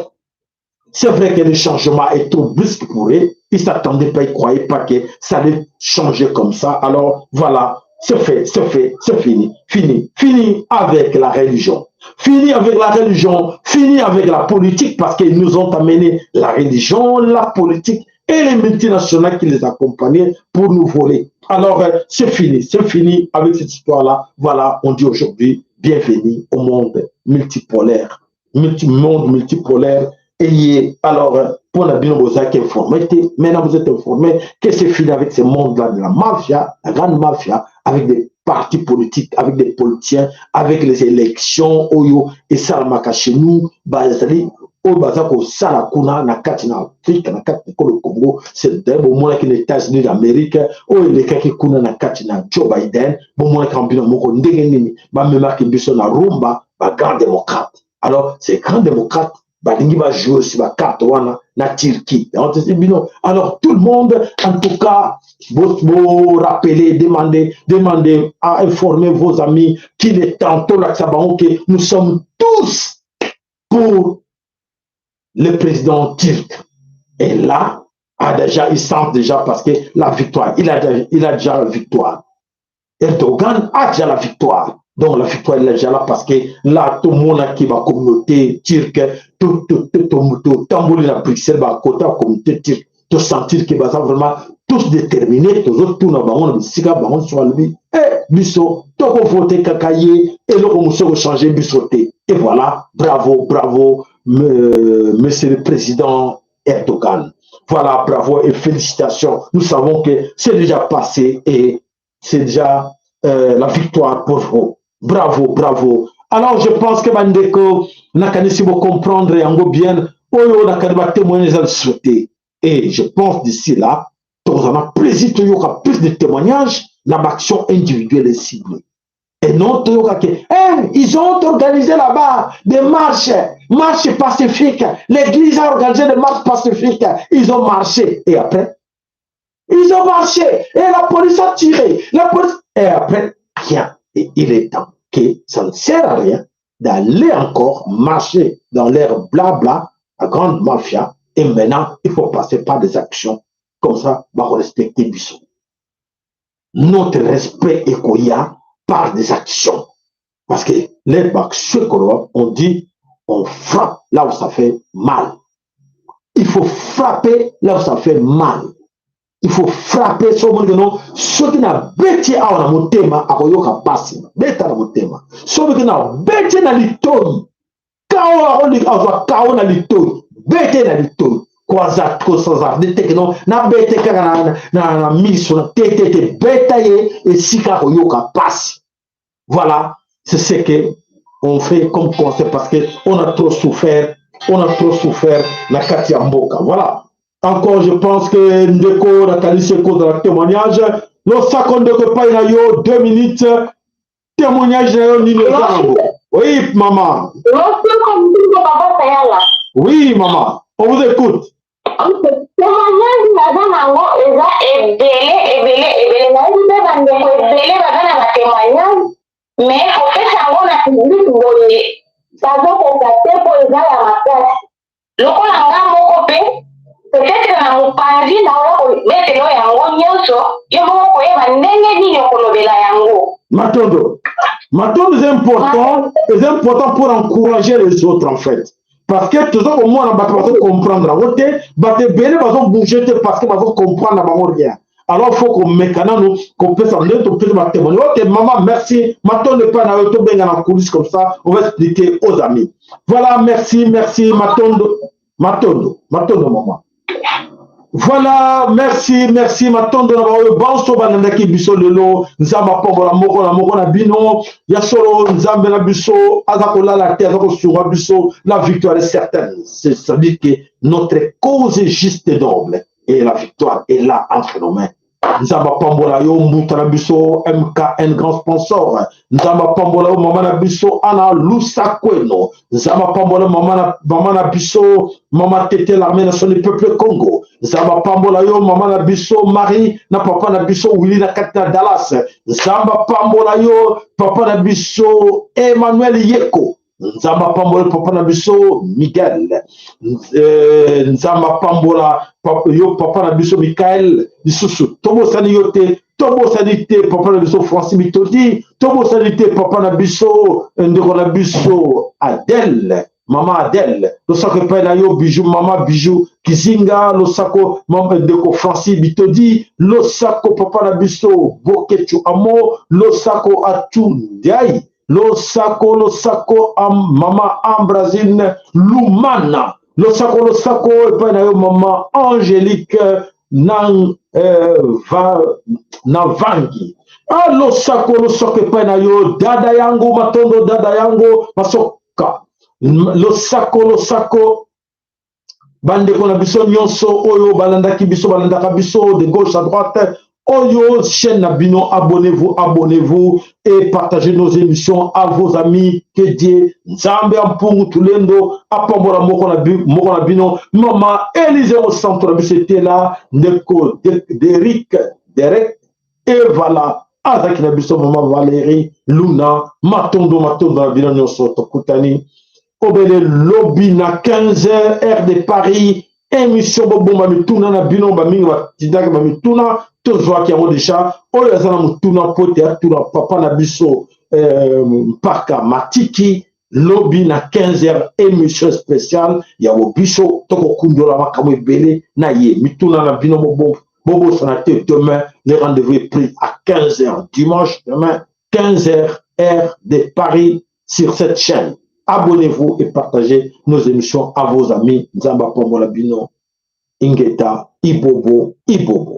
c'est vrai que le changement est trop brusque pour eux. Ils s'attendaient pas, ils croyaient pas que ça allait changer comme ça. Alors, voilà, c'est fait, c'est fait, c'est fini, fini, fini avec la religion. Fini avec la religion, fini avec la politique, parce qu'ils nous ont amené la religion, la politique et les multinationales qui les accompagnaient pour nous voler. Alors, euh, c'est fini, c'est fini avec cette histoire-là. Voilà, on dit aujourd'hui, bienvenue au monde multipolaire, multi-, monde multipolaire. Et alors, euh, pour la bien, vous êtes informé, maintenant vous êtes informé que c'est fini avec ce monde-là de la mafia, la grande mafia, avec des partis politiques, avec des politiciens, avec les élections, oyo esalamaka chez nous, bazali, oyo baza kosala kuna na kati na Afrique, na kati na ekolo Congo, c'est d'ailleurs, bomonaki na États-Unis d'Amérique, oyo elekaki kuna na kati na Joe Biden, bomonaki na bino moko ndenge nini bamemaki biso na rumba, ba grands démocrates. Alors, ces grands démocrates, balingi ba jouer aussi ba cartes wana na Turquie. Donc, c'est bino. Alors, tout le monde, en tout cas, vous, vous rappelez, demandez, demandez à informer vos amis qu'il est temps, tolakisa bango que nous sommes tous pour le président turc. Et là, ah, déjà, ils sentent déjà parce que la victoire, il a, il a déjà la victoire. Erdogan a déjà la victoire. Donc la victoire est déjà là parce que là, tout le monde qui va communauté turque, tout, tout, tout, tout, tout, tambuli na Bruxelles, ba côté communauté turque, tu sentir que bah, ça vraiment tous déterminés, tous autres, tout na bango, na bisika, bango, soit lui, eh, biso, toko voter kaka ye, et le, on se changer, biso te. Et voilà, bravo, bravo, me- Monsieur le Président Erdogan. Voilà, bravo et félicitations. Nous savons que c'est déjà passé et c'est déjà euh, la victoire pour vous. Bravo, bravo. Alors, je pense que bandeko, nakanisi bo comprendre yango bien. Oyo nakani ba témoignages à sauter. Et je pense d'ici là, tokozana plaisir toyoka plus de témoignages na ba actions individuelles et ciblées. Et non toyoka que, eh, ils ont organisé là-bas des marches, marches pacifiques. L'église a organisé des marches pacifiques. Ils ont marché. Et après, ils ont marché. Et la police a tiré. La police... Et après, rien. Et il est temps que ça ne sert à rien d'aller encore marcher dans l'air blabla, la grande mafia. Et maintenant, il faut passer par des actions. Comme ça, on va respecter biso. Notre respect est quoi par des actions. Parce que les bacs, ce qu'on a, on dit, on frappe là où ça fait mal. Il faut frapper là où ça fait mal. Il faut frapper sur le monde, non, ce qui na beti awa na motema, akoyoka pasi, beta na motema. Ce qui na beti na litoyi, kao, akoyoka, azwa kao na litoyi, beta na litoyi. Kwa za, ko s'hazarder te que non, na beta kaka na, na, na miso, na te, te, te, beta ye, esika akoyoka pasi. Voilà, c'est ce que on fait comme conseil parce que on a trop souffert, on a trop souffert na kati ya mboka. Voilà. Encore, je pense que ndeko nakanisi kozala témoignage. Losako ndeko epai na yo, deux minutes. Témoignage na yo nini oza na yango? Oui, maman. Losako ndeko papa Sayala. Oui, maman. On vous écoute. Témoignage naza na yango eza ebele, ebele, ebele. Nayebi mpe bandeko ebele baza na ba témoignage, mais kopesa yango na public boye, bazokoka te mpo eza ya makasi. Lokola nga moko mpe, peut-être na mopanzi naoya kobetela yango nyonso, yo moko koyeba ndenge nini okolobela yango. Matondo. Matondo, c'est important, c'est important pour encourager les autres en fait. Parce que toza komona bato bazo comprendre yango te, bato ebele bazo bouger te parce que bazo comprendre na bango rien. Alors faut komeka nanu kopesa nde topesa ba témoignage. Ok, maman, merci. Matondo epai na yo, tobenga na coulisse comme ça, on va expliquer aux amis. Voilà, merci, merci, matondo, matondo, matondo, maman. Voilà, merci, merci, matondo na baoyo banso balandaki biso lelo. Nzambe apambola moko na moko na bino. Ya solo, Nzambe na biso aza kolala te, aza kosunga biso. La victoire est certaine. C'est, ça dit que notre cause est juste et noble et la victoire est là entre nos mains. Nzambe apambola yo, mbuta na biso M K N, grand sponsor. Nzambe apambola yo, mama na biso Ana Lusakweno. Nzambe apambola mama na, mama na biso, mama Tete, l'armée nationale du peuple Congo. Nzambe apambola yo, mama na biso Marie, na papa na biso Willy na kati na Dallas. Nzambe apambola yo, papa na biso Emmanuel Yeko. Nzambe apambola papa na biso Miguel. Eh, Nzambe apambola papa, yo papa na biso Michael. Lisusu, tobosani yo te, tobosani te papa na biso Francis Mitodi, tobosani te papa na biso, eh, ndeko na biso Adèle, mama Adèle. Losako epai na yo Bijou, mama Bijou Kizinga, losako mama, ndeko Francis Mitodi, losako papa na biso Boketshu Amo, losako Achu Ndiaye. Losako, losako, am-, mama Ambrazine Lumana. Losako, losako epai na yo mama Angélique Nang, eh, va, Navangi. Ah, losako, losako epai na yo dada yango, matondo dada yango, Masoka. M-, losako, losako bandeko na biso nyonso oyo balandaki biso, balandaka biso de gauche à droite, oyo chaîne na bino, abonnez-vous, abonnez-vous et partagez nos émissions à vos amis. Que Dieu, Nzambe ya Mpungu Tulendo, apambola moko na bi-, moko na bino. Mama Elise Mosantu na biso etela, ndeko De-, Derek, Derek, et voilà, azaki na biso mama Valérie Luna, matondo, matondo na bino nyonso, tokutani obele lobi na quinze heures, heure de Paris. Émission Bobomba Mituna na bino, bamingi batindaki bamituna, tozwaki yango déjà. Oyo aza na motuna mpo ete atuna papa na biso, euh, Mpaka Matiki, lobi na quinze heures, émission spéciale ya Bobiso, toko kundola makambo ebele na ye. Mituna na bino, bobo, bobo, ça n'a été demain. Le rendez-vous est pris à quinze heures dimanche, demain, quinze heures, heure de Paris, sur cette chaîne. Abonnez-vous et partagez nos émissions à vos amis. Nzambe apambola bino. Ingeta, ibobo, ibobo.